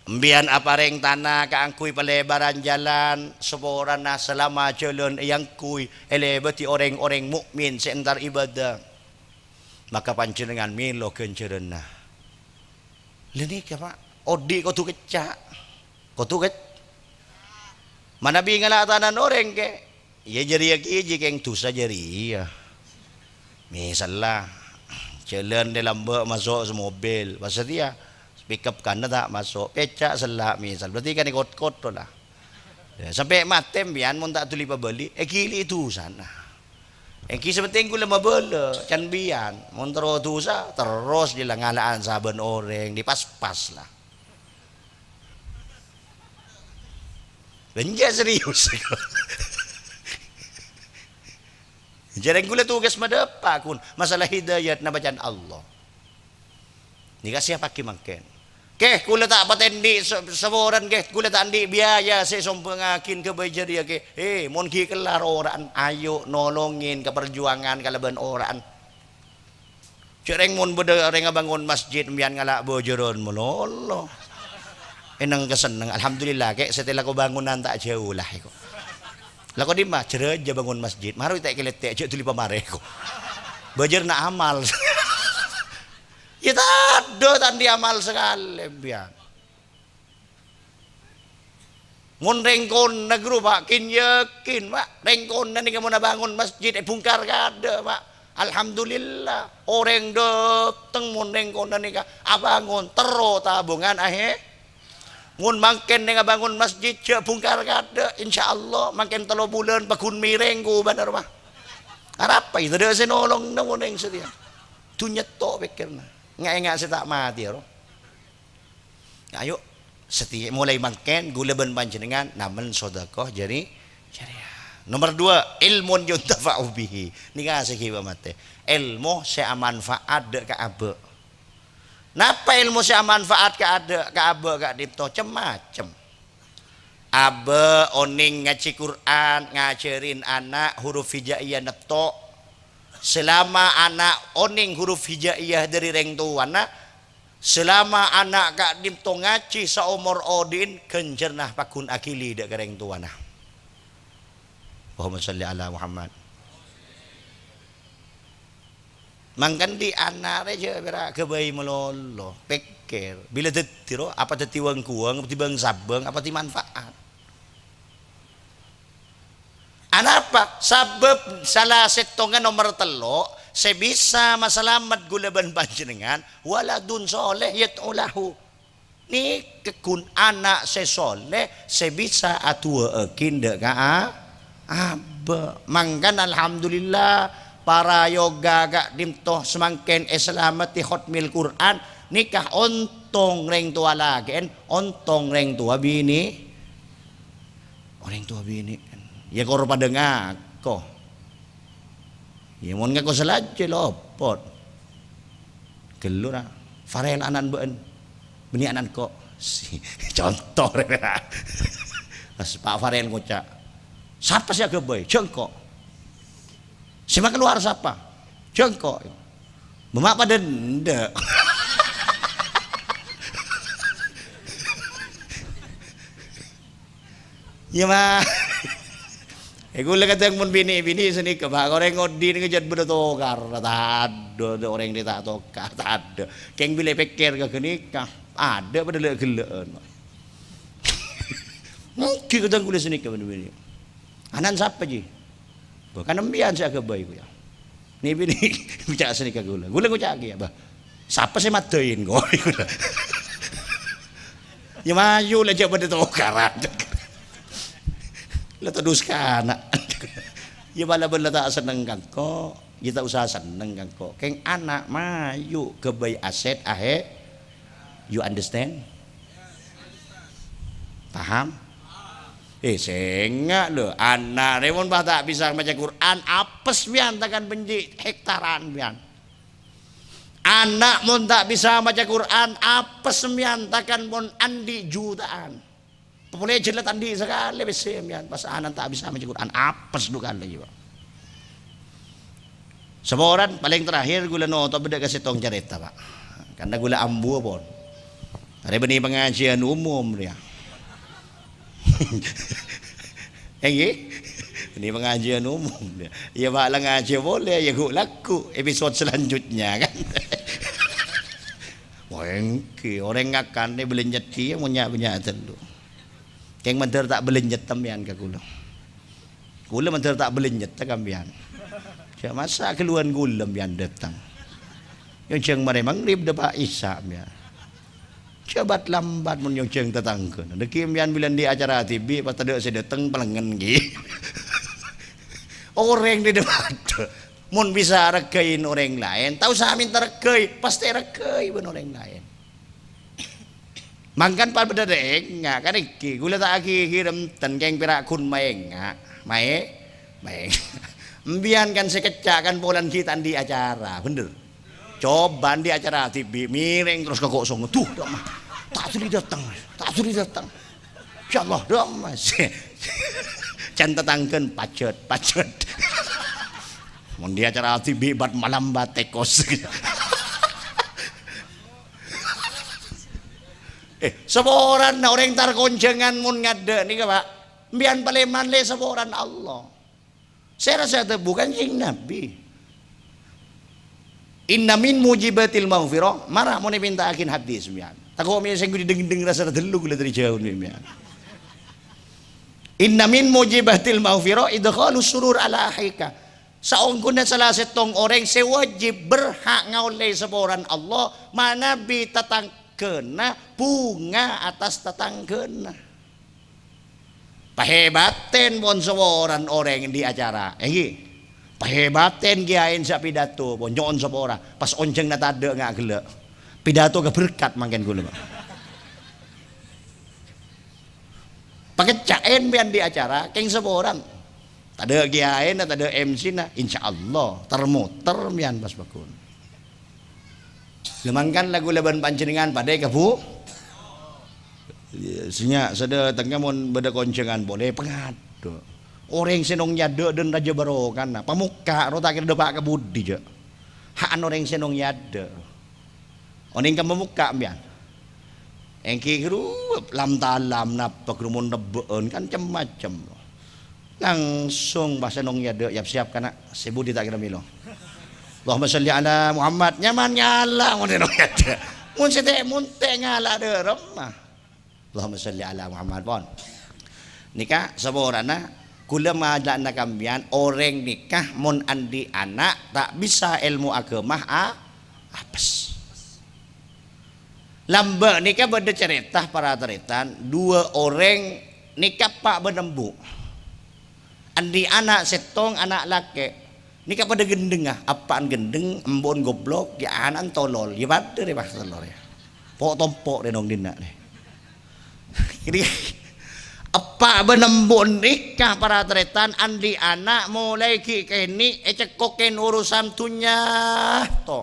Empèyan aparèng tana kaangghuy palebaran jalan, saporana salama jalan èangghuy èlèbâdhi orèng-orèng mu'min sè entar ibadah, maka panjhennengngan mèlo ghânjhârânna. Lha nèka, Pa', odi' kodhu kècca'. Kodhu kèc-, manabi ngala' tanana orèng, kè. Iyâ, jârèya kèya jhâ' kèng dhusa jârèya. Misalla, jalan è lambâ' maso' samobil, pas satèya, pickup kanna ta' maso', pècca' sella' misal, berarti kan èkot-koto la. Yâ, sampè' matè empèyan mon ta' dhuli pabâli, èghili'i dhusana. Èngghi sè pentèng ghulâ mabâlâ, can empèyan, mon terro dhusa, terros jâ' la ngala'an sabân orèng, dipas-pas la. Bânnya' serius. Jârèng ghulâ tugas madâpa', kun. Masalah hidayat napa can Allah. Nèka sèyapaghi mangkèn. Kè, ghulâ ta' patèndhi' sa-, saporana, kè. Ghulâ ta' andi' biaya sè sombhângaghin ghâbây jârèya, kè. He, mon ghi' kellar ora'an, ayo nolongin ka parjuwangan kalabân ora'an. Jârèng mon bâdâ orèng abângon masjid, empèyan ngala' bhâjârân malolo. Ènèng kasenneng, alhamdulillah, kè, satèya lako bângonan ta' jhâu la, èko. Lako dimma? Jârâjâ bângon masjid, maro ta' èkèlètè', jhâ' dhuli pamarè, èko. Bhâjârna amal. Yâ tadâ', ta' andi' amal sakalè, empèyan. Mon rèng kona ghâru, Pa', kin yakin, Pa'. Rèng kona nèka mon abângon masjid, èbhungkar kaadâ', Pa'. Alhamdulillah, orèng dâteng mon rèng kona nèka abângon, terro tabungan ahè. Mon mangkèn nèng abângon masjid, jhâ' bhungkar kaadâ', insyaallah, mangkèn tello bulân pagghun mèrèng kobâna, Pa'. Arapa è tadâ' sè nolong mon rèng satèya. Dhunnya to' pèkkèrna. Nga'-ènga' sè ta' matè, ro. Ayo, satèya molaè mangkèn, ghulâ bân panjhennengngan namen sodako jâri-, jârèya. Nomer dua, ilmun yuntafa'u bihi. Nèka sè ghibâ matè. Èlmo sè amanfaat dâ' ka abâ'. Napa èlmo sè amanfaat ka adâ', ka abâ' ka'dinto? Cem-macem. Abâ' onèng ngajhi Qur'an, ngajhârin ana' huruf hijaiyah netto'. Salama ana' onèng huruf hijaiyah dâri rèng towana, Salama ana' ka'dhinto ngajhi saomor odhi'en, ghânjhârânna pagghun aghili dhâ' ka rèng towana. Allahumma shalli ala Muhammad. Mangkana dhi' ana' rè jhâ' pèra' ghâbây malolo, pèkkèr, bilâ dhâddhi ro, apa dhâddhi wâng-ghuwâng, apa dhâddhi bâng-sabâng, apa dhâddhi manfaat. Anapa? Sabâb sala sèttongnga nomer tello' sè bisa masalamet ghulâ bân panjhennengngan, waladun shaleh yad'u lahu. Nèka ghun ana' sè shaleh sè bisa adu'aaghi dhâ' ka a-, Abâ'. Mangkana alhamdulillah, para yoga ka'dhinto samangkèn èsalameddhi khotmil Qur'an, nèka ontong rèng towa lakè'en, ontong rèng towa binè'. Orèng towa binè', iyâ kor padâ ngako. Iyâ, mon ngako salajâ lopot. Ghâllu ra. Farel ana'na bâ'na. Bânnè ana'na ko'. Si, conto rè. Pas Pa' Farel ngoca', "Sapa sè aghâbây? Jhâ' engko'." "Sè makalowar sapa?" "Jhâ' engko'." Bâ' ma' padâ endâ'. Iyâ, Ma'. È, ghulâ kadhâng mon binè'-binè' sanèka, Pa', orèng odhi' nèka jhât bâdâ tokar, tadâ', orèng rè ta' tokar, tadâ'. Kèng bilâ pèkkèr ka ghânèka, adâ' padâ lè'-ghellâ'ân. Mungkin kadhâng ghulâ sanèka binè'-binè'. "Ana'na sapa, Ji?" "Bâ, kan empèyan sè aghâbây, koya." Nè-binè' ngoca' sanèka ghulâ. Ghulâ ngoca' kèya, "Bâ, sapa sè madâi engko'?" Iyâ mayu la jhâ' padâ tokaran. La todus ka ana'. Iyâ bâlâ-bâlâ ta' senneng ka engko', iyâ ta' osa senneng ka engko'. Kèng ana' mayu ghâbây asèt ahè. You understand? Paham? Eh, sènga' lho, ana' rè mon bâ' ta' bisa maca Qur'an, apes mèyan takan bânjhi' hektaran mèyan. Ana' mon ta' bisa maca Qur'an, apes mèyan takan mon andi' juta'an. Polè jhâlâ ta' andi' sakalè pèssè mèyan, pas ana' ta' bisa maca Qur'an, apes du kalè, Pa'. Saporana, palèng terakhir ghulâ notop bâdâ ka sèttong carèta, Pa'. Karna ghulâ ambu pon. Arè bânnè pangajiyân umum rèya. Èngghi? Bânnè pangajiyân umum rèya. Iyâ, Pa', la ngajhi polè, iyâ, ghu'-lagghu' episode selanjutnya, kan? Wah, èngghi, orèng ngakan è bâlânjhâ iyâ mon nya'-bânnya' tello'. Kèng mandhâr ta' bâlânjhâ sampèyan ka ghulâ. Ghulâ mandhâr ta' bâlânjhâ ka sampèyan. Jhâ' masa' ghâlluwân ghulâ sampèyan dâteng. Nyonjhâng marè maghrib dâpa' isya' sampèyan. Jhâ' bat-lambat mon nyonjhâng tatangghâna. Dhâggi' sampèyan bilân andi' acara dhibi' pas tadâ' sè dâteng, palengngen ghi. Orèng dâ' padâ. Mon bisa arghâi orèng laèn, ta' osa mènta rghâi, pastè rghâi bân orèng laèn. Mangkana padâ ènga', kan èngghi, ghulâ ta' aghi-ghi remten kèng pèra' ghun maènga', maè-, maènga'. Sampèyan kan sè kècca' kan polana ghi' ta' andi' acara, bhender? Coba andi' acara dhibi', mèrèng terros ka kosong, "Duh, dâ' emma, ta' dhuli dâteng, ta' dhuli dâteng. Insyaallah, dâ' emma." Can tatangghâna pajhât, pajhât. Mon andi' acara dhibi' bat malam bat tèkos. Eh, saporana orèng tar konjhângan mon ngadâ' nèka, Pa'. Sampèyan palèman lè saporana Allah. Sè rassa adhâbu Kanjeng Nabi. "Inna min mujibatil maghfirah," mara mon èpènta'aghin hadis, sampèyan. Tako' mè' sè ngghu dhi-, dhing-dhing rassa dhâllu ghulâ dâri jhâu, sampèyan. "Inna min mujibatil maghfirah idkhalus surur ala akhika." Saongghuna sala sèttong orèng sè wajib berhak ngaollè saporana Allah manabi tatangghâna bhunga attas tatangghâna. Pahèbatèn pon saporana orèng andi' acara, èngghi. Pahèbatèn kèyaèna sè pidato pon nyo'on sapora, pas onjhângnga tadâ' nga' ghellâ'. Pidato ka berkat mangkèn ghulâ, Pa'. Pakècca'èn bi' andi' acara, kèng saporana. Tadâ' kèyaèna, tadâ' M C-na, insyaallah, ter-moter mèyan pas pagghun. Lè mangkana la ghulâ bân panjhennengngan padâ èkabhu-, sè nya' sè dâtengnga mon bâdâ konjhângan polè, pangadâ'. Orèng sè nong nyadâ' dân rajâ barokana, pamokka' ro ta' kèra dâpa' ka budi, jâ'. Ha'an orèng sè nong nyadâ'. Onèng ka mamokka' sampèyan. Èngghi ghâruwâp lam-talam napa ghâruwâp mon rebbhâ'ân kan cem-macem. Langsung pas enong è adâ', "Yap-siyap, kana', sè budi ta' kèra mèlo." "Allahumma sholli ala Muhammad." Nyaman ngala' mon enong è adâ'. Mon sè te'-monte' ngala' dâ' remma. Allahumma sholli ala Muhammad, pon. Nèka saporana, kaulâ madhâ'na ka sampèyan, orèng nèka mon andi' ana' ta' bisa èlmo aghâma a-, apes. Lambâ' nèka bâdâ carèta para tarètan, duwâ' orèng nèka eppa' bân embu'. Andi' ana' sèttong, ana' lakè'. Nèka padâ ghendhengnga, eppa'en ghendheng, embu'en goblok, yâ ana'en tolol, yâ padâ rè pas tellorè. Po'-tompo' rè nong dinna' rè. Jadi, eppa' bân embu'en nèka para tarètan andi' ana' molaè ghi' kènè' ècekkokkèn urusan dhunnya, to.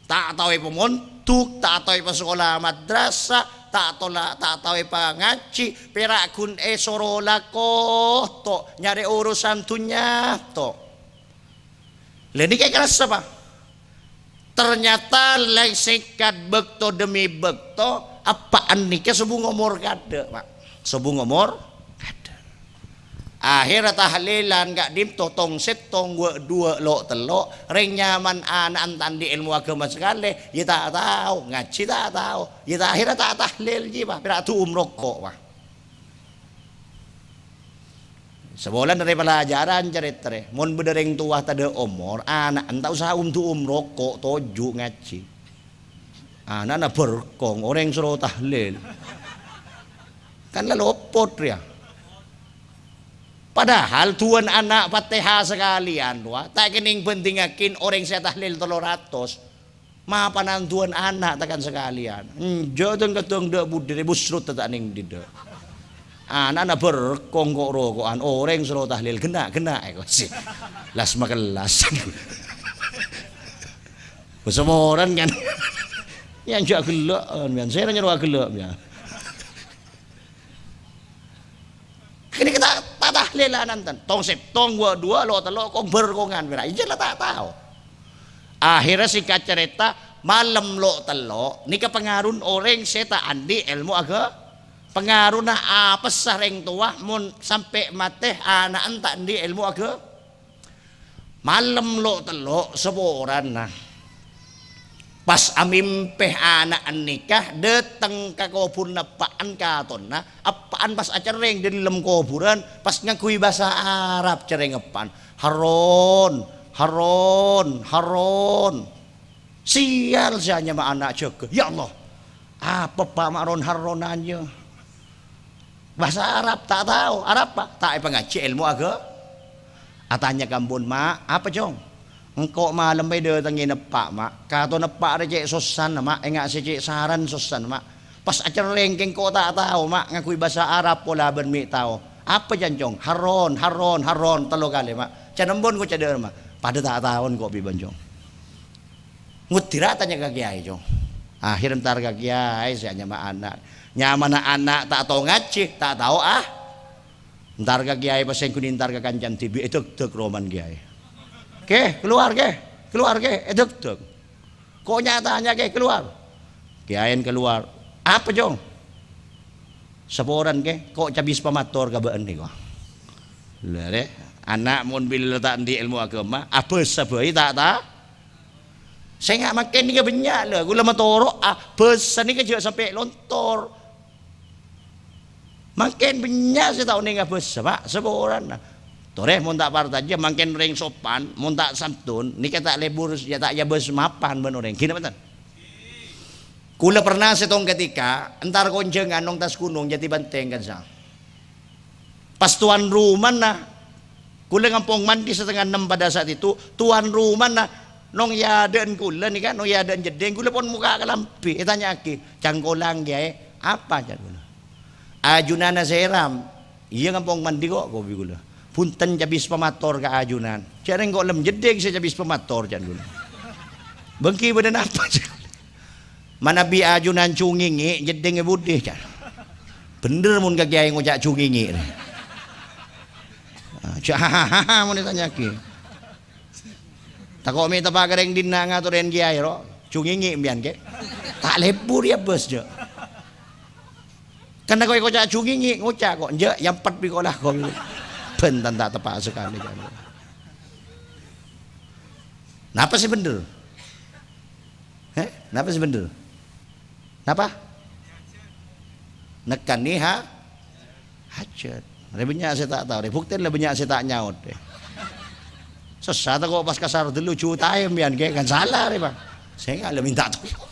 Ta' tao èpamondhuk, ta' tao èpasakola madrasah, ta' tola-, ta' tao èpangajhi, pèra' ghun èsoro lako, to, nyarè urusan dhunnya, to. Lha nèka èkarassa, Pa'. Ternyata lè sèngkat bâkto demi bâkto, eppa'en nèka sobung omor kaadâ', Pa'. Sobung omor kaadâ'. Akhèrra tahlilan ka'dinto tong sèttong, wâ' duwâ', lo' tello', rèng nyaman ana'en ta' andi' èlmo aghâma sakalè, yâ ta' tao, ngajhi ta' tao, yâ ta', akhèrra ta' tahlil jiyâ, Pa', pèra' du'um roko', Pa'. Sabulân rè pelajaran carèta rè, mon bâdâ rèng towa tadâ' omor, ana'en ta' osa um-du'um roko', toju' ngajhi. Ana'na berkong, orèng soro tahlil. Kan la lopot rèya. Padahal duwâ'na ana' Fatihah sakalèyan, rowa, ta' kènèng bhândhingngaghin orèng sè tahlil tello ratos. Mapanan duwâ'na ana' ta' kan sakalèyan. Enjâ' dhâng-kadhâng dâ' budi rè busrut ta' nèng didâ'. Ana'na berkong ko'-roko'an, orèng soro tahlil, ghenna', ghenna', èko sè. Las makellas. Saporana kan. Yâ, enjâ' ghellâ', kan, sèra nyèro aghellâ', yâ. Kènè' ta', ta' tahlilan enten. Tong sèttong, wâ' duwâ', lo' tello', kong berkongan, pèra'. Iyâ la ta' tao. Akhèrra sèngkat carèta, malem lo' tello', nèka pangarona orèng sè ta' andi' èlmo aghâ-, pangarona apessa rèng towa mon sampè' matè ana'en ta' andi' èlmo aghâ-, Malem lo' tello' saporana. Pas amèmpè ana'en nèka dâteng ka kobhurânna eppa'en katonna, eppa'en pas acerrèng dâlem kobhurân, pas ngangghuy bhâsa Arab cerrèng eppa'en, "Harron, Harron, Harron." Sèyal sè anyama ana' jâgâ. "Ya Allah, apa Eppa' ma' ron-harron anyè?" Bhâsa Arab ta' tao. Arapa? Ta' èpangajhi èlmo aghâ-, atanya ka embu'en, "Ma', apa, Cong?" "Engko' malem èdâtengngè eppa', Ma'. Katon eppa' rè cè' sossana, Ma'. Enga' sè cè' saran sossana, Ma'. Pas acerrèng kèng engko' ta' tao, Ma', ngangghuy bhâsa Arab pola bân mè' tao." "Apa, can, Cong?" "Harron, harron, harron, tello kalè, Ma'." "Can embu'en ngoca' dâ'remma?" "Padâ ta' tao engko' bi' bân, Cong." Ngodira tanya ka kèyaè, Cong. Akhir entar ka kèyaè sè anyama ana'. Nyamana ana' ta' tao ngajhi, ta' tao, ah. Entar ka kèyaè, pas sèngko' entar ka kancana dhibi', èdhâkdhâk romana kèyaè. "Kè, keluar, Kè. Keluar, Kè." Èdhâkdhâk. "Ko' nya-tanya, Kè, keluar." Kèyaèn keluar. "Apa, Cong?" "Saporana, Kè, ko' cabis pamator ka bâ'na, Kè." Lha, rè, ana' mon bilâ ta' andi' èlmo aghâma, abhâsa bhâi ta', ta'. Sènga' mangkèn nèka bânnya', la, kaulâ matoro'a, bhâsa nèka jhâ' sampè' lontor. Mangkèn bânnya' sè ta' onènga bhâsa, Pa', saporana. Torè, mon ta' parcajâ, mangkèn orèng sopan, mon ta' santun, nèka ta' lebur, yâ ta' èabâs mapan bân orèng. Ghi napa enten? Kaulâ pernah sèttong ketika, entar konjhângan nong attas ghunong, Jati Banteng, kan, sa. Pas towan romana, kaulâ ngampong mandi satengnga ennem pada sa'at itu, towan romana nong è adâ'na kaulâ nèka, nong è adâ'na jeddhing, kaulâ pon mokka' kalambhi, ètanya'aghi, "Cangkolang, Kèyaè, apa?" can kaulâ. "Ajunanna sèram." "Iyâ, ngampong mandi ko'," kobi kaulâ. "Bhunten cabis pamator ka ajunan." "Jhâ' rèng ko' lem jeddhing sè cabis pamator," can kaulâ. "Bânggi bâdâ napa?" can kaulâ. "Manabi ajunan cungèngè', jeddhing è budi," can. "Bhendher mon ka kèyaè ngoca' cungèngè', rè." Ah, jhâ' mon ètanya'aghi. Tako' mè' teppa' ka rèng dinna' ngatorè kèyaè, ro. Jungingik mbiyan, Kè. Ta' lebbur ya, Bos, jâ'. Karna kok èkoca' jungingik, ngoca' kok, "Enjâ', èampet bi' kola," kok. Bhânten ta' teppa' sakalè, jâ'. Napa sè bhendher? Hè? Napa sè bhendher? Napa? Nekkanè ha-, hajat. Rè bânnya' sè ta' tao, rè. Buktèna la bânnya' sè ta' nyaot, rè. Sassa tako' pas kasar dulu juta è mbiyan, Kè, kan sala, rè, Bang. Sènga' la minta tolong.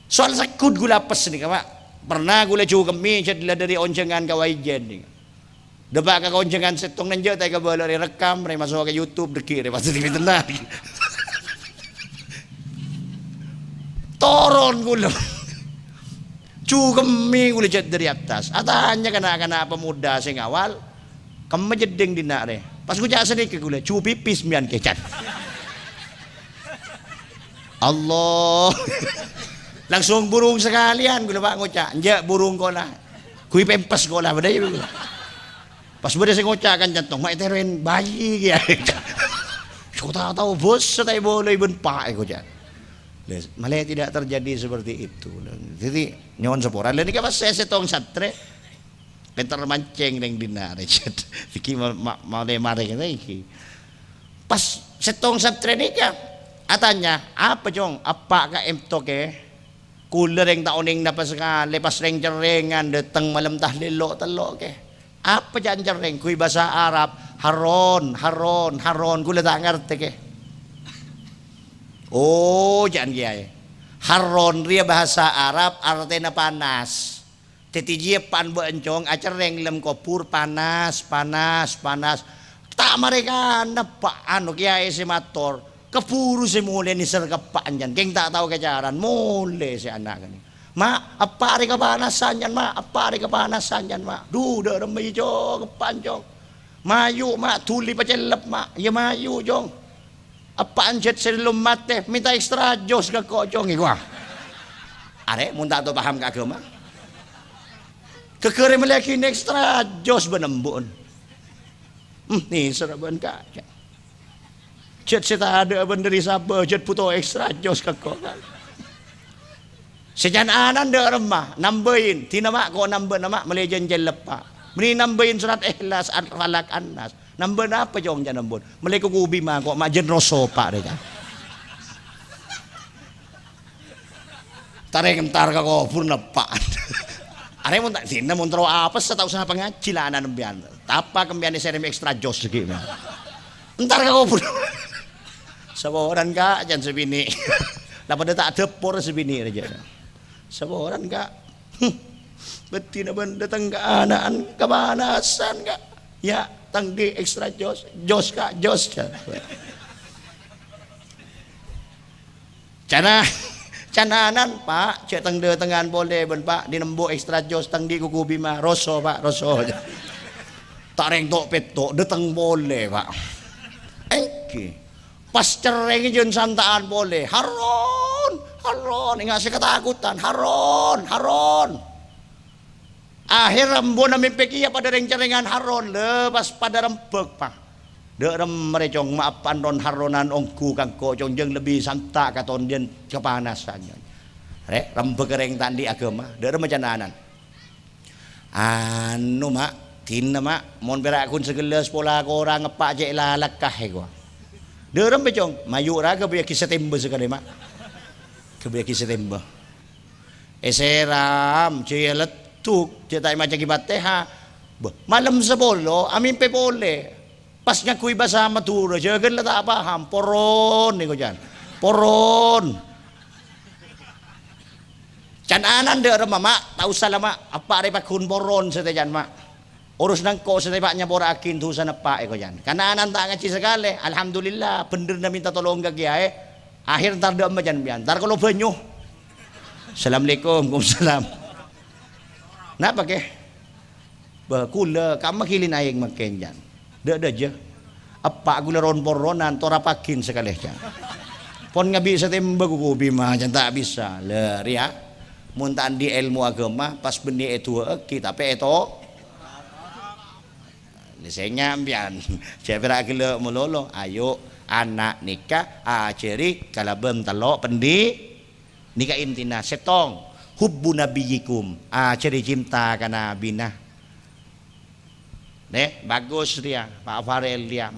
Soal segghut ghulâ apes nèka, Pak. Pernah ghulâ jukemmè jâ' la dâri onjhângan ka Waijen nèka. Dâpa' ka konjhângan sèttong nènjâ' ta' èkabâlâ rè, rekam rè, maso' ka YouTube, dâgghi' rè, pas dâgghi' tenna'. Toron ghulâ. Jukemmè ghulâ jâ' dâri attas. Atanya ka na'-kana' pemuda sè ngawal, "Kemma jeddhing dinna' rè?" Pas ngoca' sanèka ghulâ, "Ju pipis mèyan kècan." Allah. Langsung burung sakalèyan ghulâ, Pak, ngoca', "Enjâ' burung kola. Ghuy pempes kola bâdâ ya." Pas bâdâ sè ngoca' kan cantong, "Ma' ètèroèn bayi kèya." Sèngko' ta' tao bâsa ta' èbâlâi bân pa' èkoca'. Lè, malè tidak terjadi seperti itu. Jadi, nyo'on sapora. Lha nèka pas sè sèttong santrè, pènter mancèng neng dinna' rè, jâ'. Iki ma-, ma-, malè marè ngènè iki. Pas sèttong santrè nèka atanya, "Apa, Cong, eppa' ka'ènto, Kè? Kulâ rèng ta' onèng napa sakalè, pas rèng-cerrèngan dâteng malem tahlil lo'-tello', Kè. Apa ca'na cerrèng? Ghuy bhâsa Arab, harron, harron, harron. Kulâ ta' ngartè, Kè." "Oh," ca'na kèyaè, "harron rèya bhâsa Arab artèna panas." Dhâddhi jiyâ eppa'na bâ'na, Cong, acerrèng lem kobhur, panas, panas, panas. Ta' marè kana, Pa', anu, kèyaè sè mator, kabhuru sè molè nèser ka eppa'na, Cong. Kèng ta' tao kacaran, molè sè ana' ghânèka. "Ma', eppa' rè kapanasan, Cong, Ma', eppa' rè kapanasan, Cong, Ma'." "Dhu, dâ' remma, Cong, eppa'na, Cong. Mayu', Ma', dhuli pacellep, Ma'." "Iyâ, mayu', Cong." "Eppa'na jhât sè ellum matè, mènta ekstra jos ka engko', Cong," èkowa. Arè, mon ta' tao paham ka aghâma. Ghâghârâ mellèyaghi ekstra jos bân embu'na. Hmm, nèser bân ka-, jhât sè tadâ' bân dâri sabâ, jhât bhuto ekstra jos ka engko'. Sè can-anan dâ' remma, nambâi, "Dinah, Ma', ko' nambâi, Ma', mellè jhân cellep, Pa'. Mending nambâi sorat Ikhlas, Al-Falaq, An-Nas." "Nambâi napa, Cong, can nambâi?" "Mellè kuku bima, ko', Ma', jhân roso, Pa', rè, can." Tarèng entar ka kobhur, Pa'. Arè mon ta', dinah mon terro apes, ta' osa pangajhi la ana' sampèyan. Tapa kempèyan sèrèm ekstra jos ghi', Ma'. Entar ka kobhur. "Saporana, Ka'," can sè binè'. La padâ ta' dâpor sè binè' rèya. "Saporana, Ka'." "Hmm. Bâddhina bân dâteng ka ana'an kapanasan, Ka'." "Iyâ, tang dhi' ekstra jos." "Jos, Ka', jos," can. Cana-, can-anan, Pa', jhâ' tang-dâtengan polè bân, Pa', dhi' nembu' ekstra jos tang dhi' kuku bima, roso, Pa', roso. Ta' rèng to'-pètto', dâteng polè, Pa'. Èngghi. Pas cerrèng jhân santa'an polè, "Harron, Harron," enga' sè katakotan, "Harron, Harron." Aher embuna mèmpè kèya padâ rèng-cerrèngan Harron, lè, pas padâ rembhâk, Pa'. "Dâ' remma rè, Cong, ma' eppa'na ron-harronan ongghu ka engko', Cong, jhân lebbi santa' katon jhân kapanasan, Cong." Rè, rembhâghâ rèng ta' andi' aghâma, dâ' remma can-anan. "Anu, Ma', dinah, Ma', mon pèra' ghun saghellâs pola korang eppa' cè' lalakka èkowa." "Dâ' remma, Cong?" "Mayu' ra ghâbâyyaghi satèmba sakalè, Ma'. Ghâbâyyaghi satèmba." Èsèram, jhâ' èleddhuk, jhâ' ta' èmaca'aghi Fatèha. Bâh, malem sapolo, amèmpè polè. Pas ngangghuy bhâsa Madhurâ, jhâghân la ta' paham. "Poron," èkoca'. "Poron." Can-anan dâ' remma, Ma', ta' osa la, Ma'. Eppa' rè pagghun poron satèya, can, Ma'. Orus nangko' satèya, Pa', nyapora'aghi dhusana eppa' èkoca'. Kan-anan ta' ngajhi sakalè, alhamdulillah, bhendherrâ mènta tolong ka kèyaè. Aher entar dâ' remma can-, sampèyan, entar kalo bânyu. "Assalamualaikum." "Waalaikumsalam." "Napa, Kè?" "Bâh, kulâ, kamma ghilin aèng mangkèn, can." "Dâ', dâ' jhâ'. Eppa' kulâ ron-poronan, torapaghin sakalè, can. Pon ngabi' satèmba kuku bima, can, ta' bisa." Lè, rèya, mon ta' andi' èlmo aghâma, pas bânnè èdu'aaghi, tapè èto-, Lè sènga' sampèyan, jhâ' pèra' ghellâ' malolo, ayo, Ana' nèka ajhâri kalabân tello' pendi-, nèka intina. Sèttong, hubbu nabiyyikum, ajhâri cinta ka nabina. Nè, bagus rèya, Pa' Farel rèya.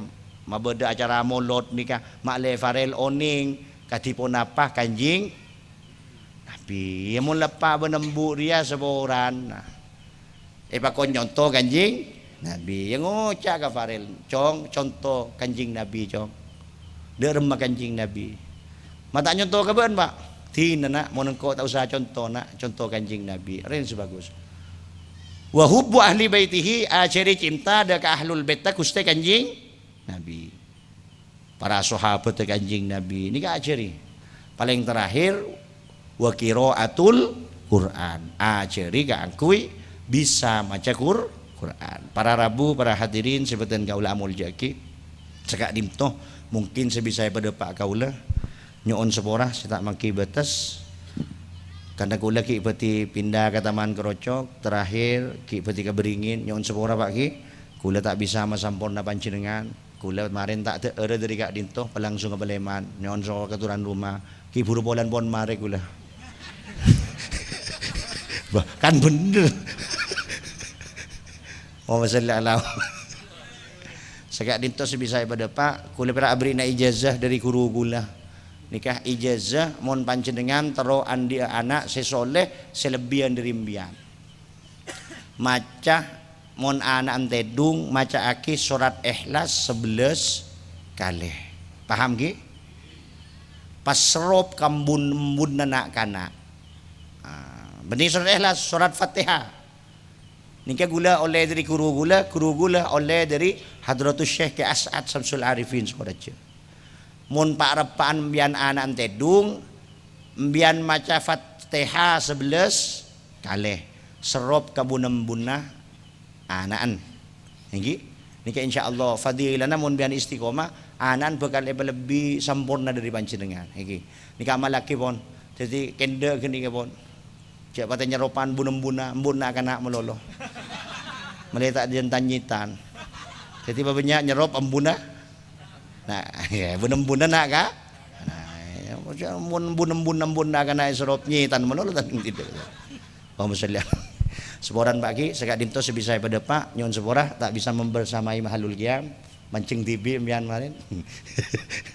Mabâdâ acara molod nèka, ma'lè Farel onèng kadhi ponapa Kanjeng Nabi. Iyâ, mon leppa' bân embu' rèya saporana. Èpakon nyonto Kanjeng Nabi. Iyâ, ngoca' ka Farel, "Cong, conto Kanjeng Nabi, Cong." Dâ' remma Kanjeng Nabi. "Ma' ta' nyonto ka bâ'na, Pa'?" "Dinah, Na', mon engko' ta' osa conto, Na', conto Kanjeng Nabi." Rèng sè bagus. "Wa hubbu ahli baitihi, ajhâri cinta dâ' ka ahlul baitta Ghustè Kanjeng Nabi." Para sahabat Kanjeng Nabi. Nèka ajhâri. Palèng terakhir, wa qiraatul Qur'an. Ajhâri kaangghuy bisa maca Qur-, Qur'an. Para rabu, para hadirin sè bhâdhân kaulâ amoljâ'aghi. Saka'dinto, mungkin sè bisa èpadâpa' kaulâ. Nyo'on sapora sè ta' manggi bâtes. Karna kaulâ ghi' bhâdhi pinda ka Taman Krocok, terakhir ghi' bhâdhi ka Beringin. Nyo'on sapora, Pa', ghi. Kaulâ ta' bisa masamporna panjhennengngan. Kaulâ marèn ta' dâ'ârâ dâri ka'dinto, pas langsung ka Palèman. Nyo'on sapora ka torè roma. Ghi' buru polana pon marè kaulâ. Bâh, kan bhender. Allahumma shalli ala. Saka'dinto sè bisa èpadâpa', kaulâ pèra' aberri'na ijazah dâri ghuru kaulâ. Nèka ijazah mon panjhennengngan terro andi'â ana' sè soleh, sè lebbiyân dâri empèyan. Maca, mon ana'na tèdhung, maca'aghi sorat Ikhlas sabellâs kalè. Paham, ghi? Pas serrop ka embun-embunna na'-kana'. Ah, bânnè sorat Ikhlas, sorat Fatihah. Nèka kaulâ ollè dâri ghuru kaulâ, ghuru kaulâ ollè dâri Hadratus Syekh Kè As'ad Syamsul Arifin Sukorejo. Mon pa'-reppa'an empèyan ana'na tèdhung, empèyan maca Fatihah sabellâs kalè, serrop ka bun-embunna ana'na. Èngghi, nèka insyaallah fadilana mon empèyan istiqomah, ana'na bhâkal èpalebbi samporna dâri panjhennengngan. Èngghi, nèka amallaghi pon. Dhâddhi kendhâ' ghânèka pon. Jhâ' patè nyerropan bun-embunna, embunna kana' malolo. Malè ta' jân-tanyètan. Dhâddhi pabânnya' nyerrop embunna. Nah, iyâ, bun-embunna na', Ka'. Nah, iyâ, mon bun-embun, embunna kana' èserrop nyètan malolo ta' tidak. Allahumma shalli ala. Saporana, Pa', ghi, saka'dinto sè bisa èpadâpa', nyo'on sapora, ta' bisa membersamai mahallul qiyam. Manjheng dhibi' empèyan marèn.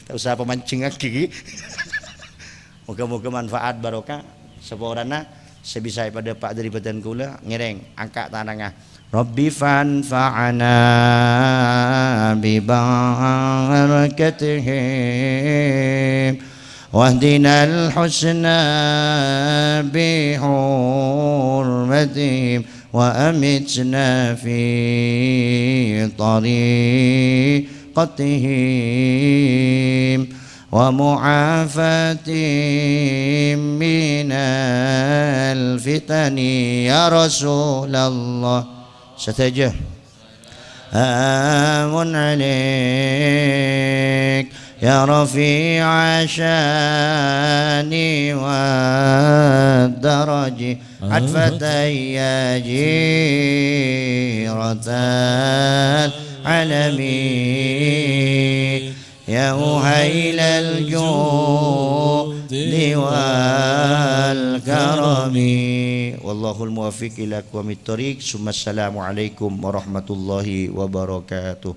Ta' osa pamanjhengngaghi, ghi. Moga-moga manfaat barokah. Saporana sè bisa èpadâpa' dâri bhâdhân kaulâ, ngèrèng, angka' tanangnga. Rabbi fanfa'na bi barakatihim. Wahdinal husna bi hurmatihim. Wa amitna fi tariqatihim. Wa mu'afatihim minal fitani, ya Rasulullah. Sadhâjâ. Salamun alaik, ya rafi'a syani wa daraji, atfatan ya jiratal alami, ya muhailal judi wal karami. Wallahul muwaffiq ila aqwamit thariq. Summa assalamu alaikum warahmatullahi wabarakatuh.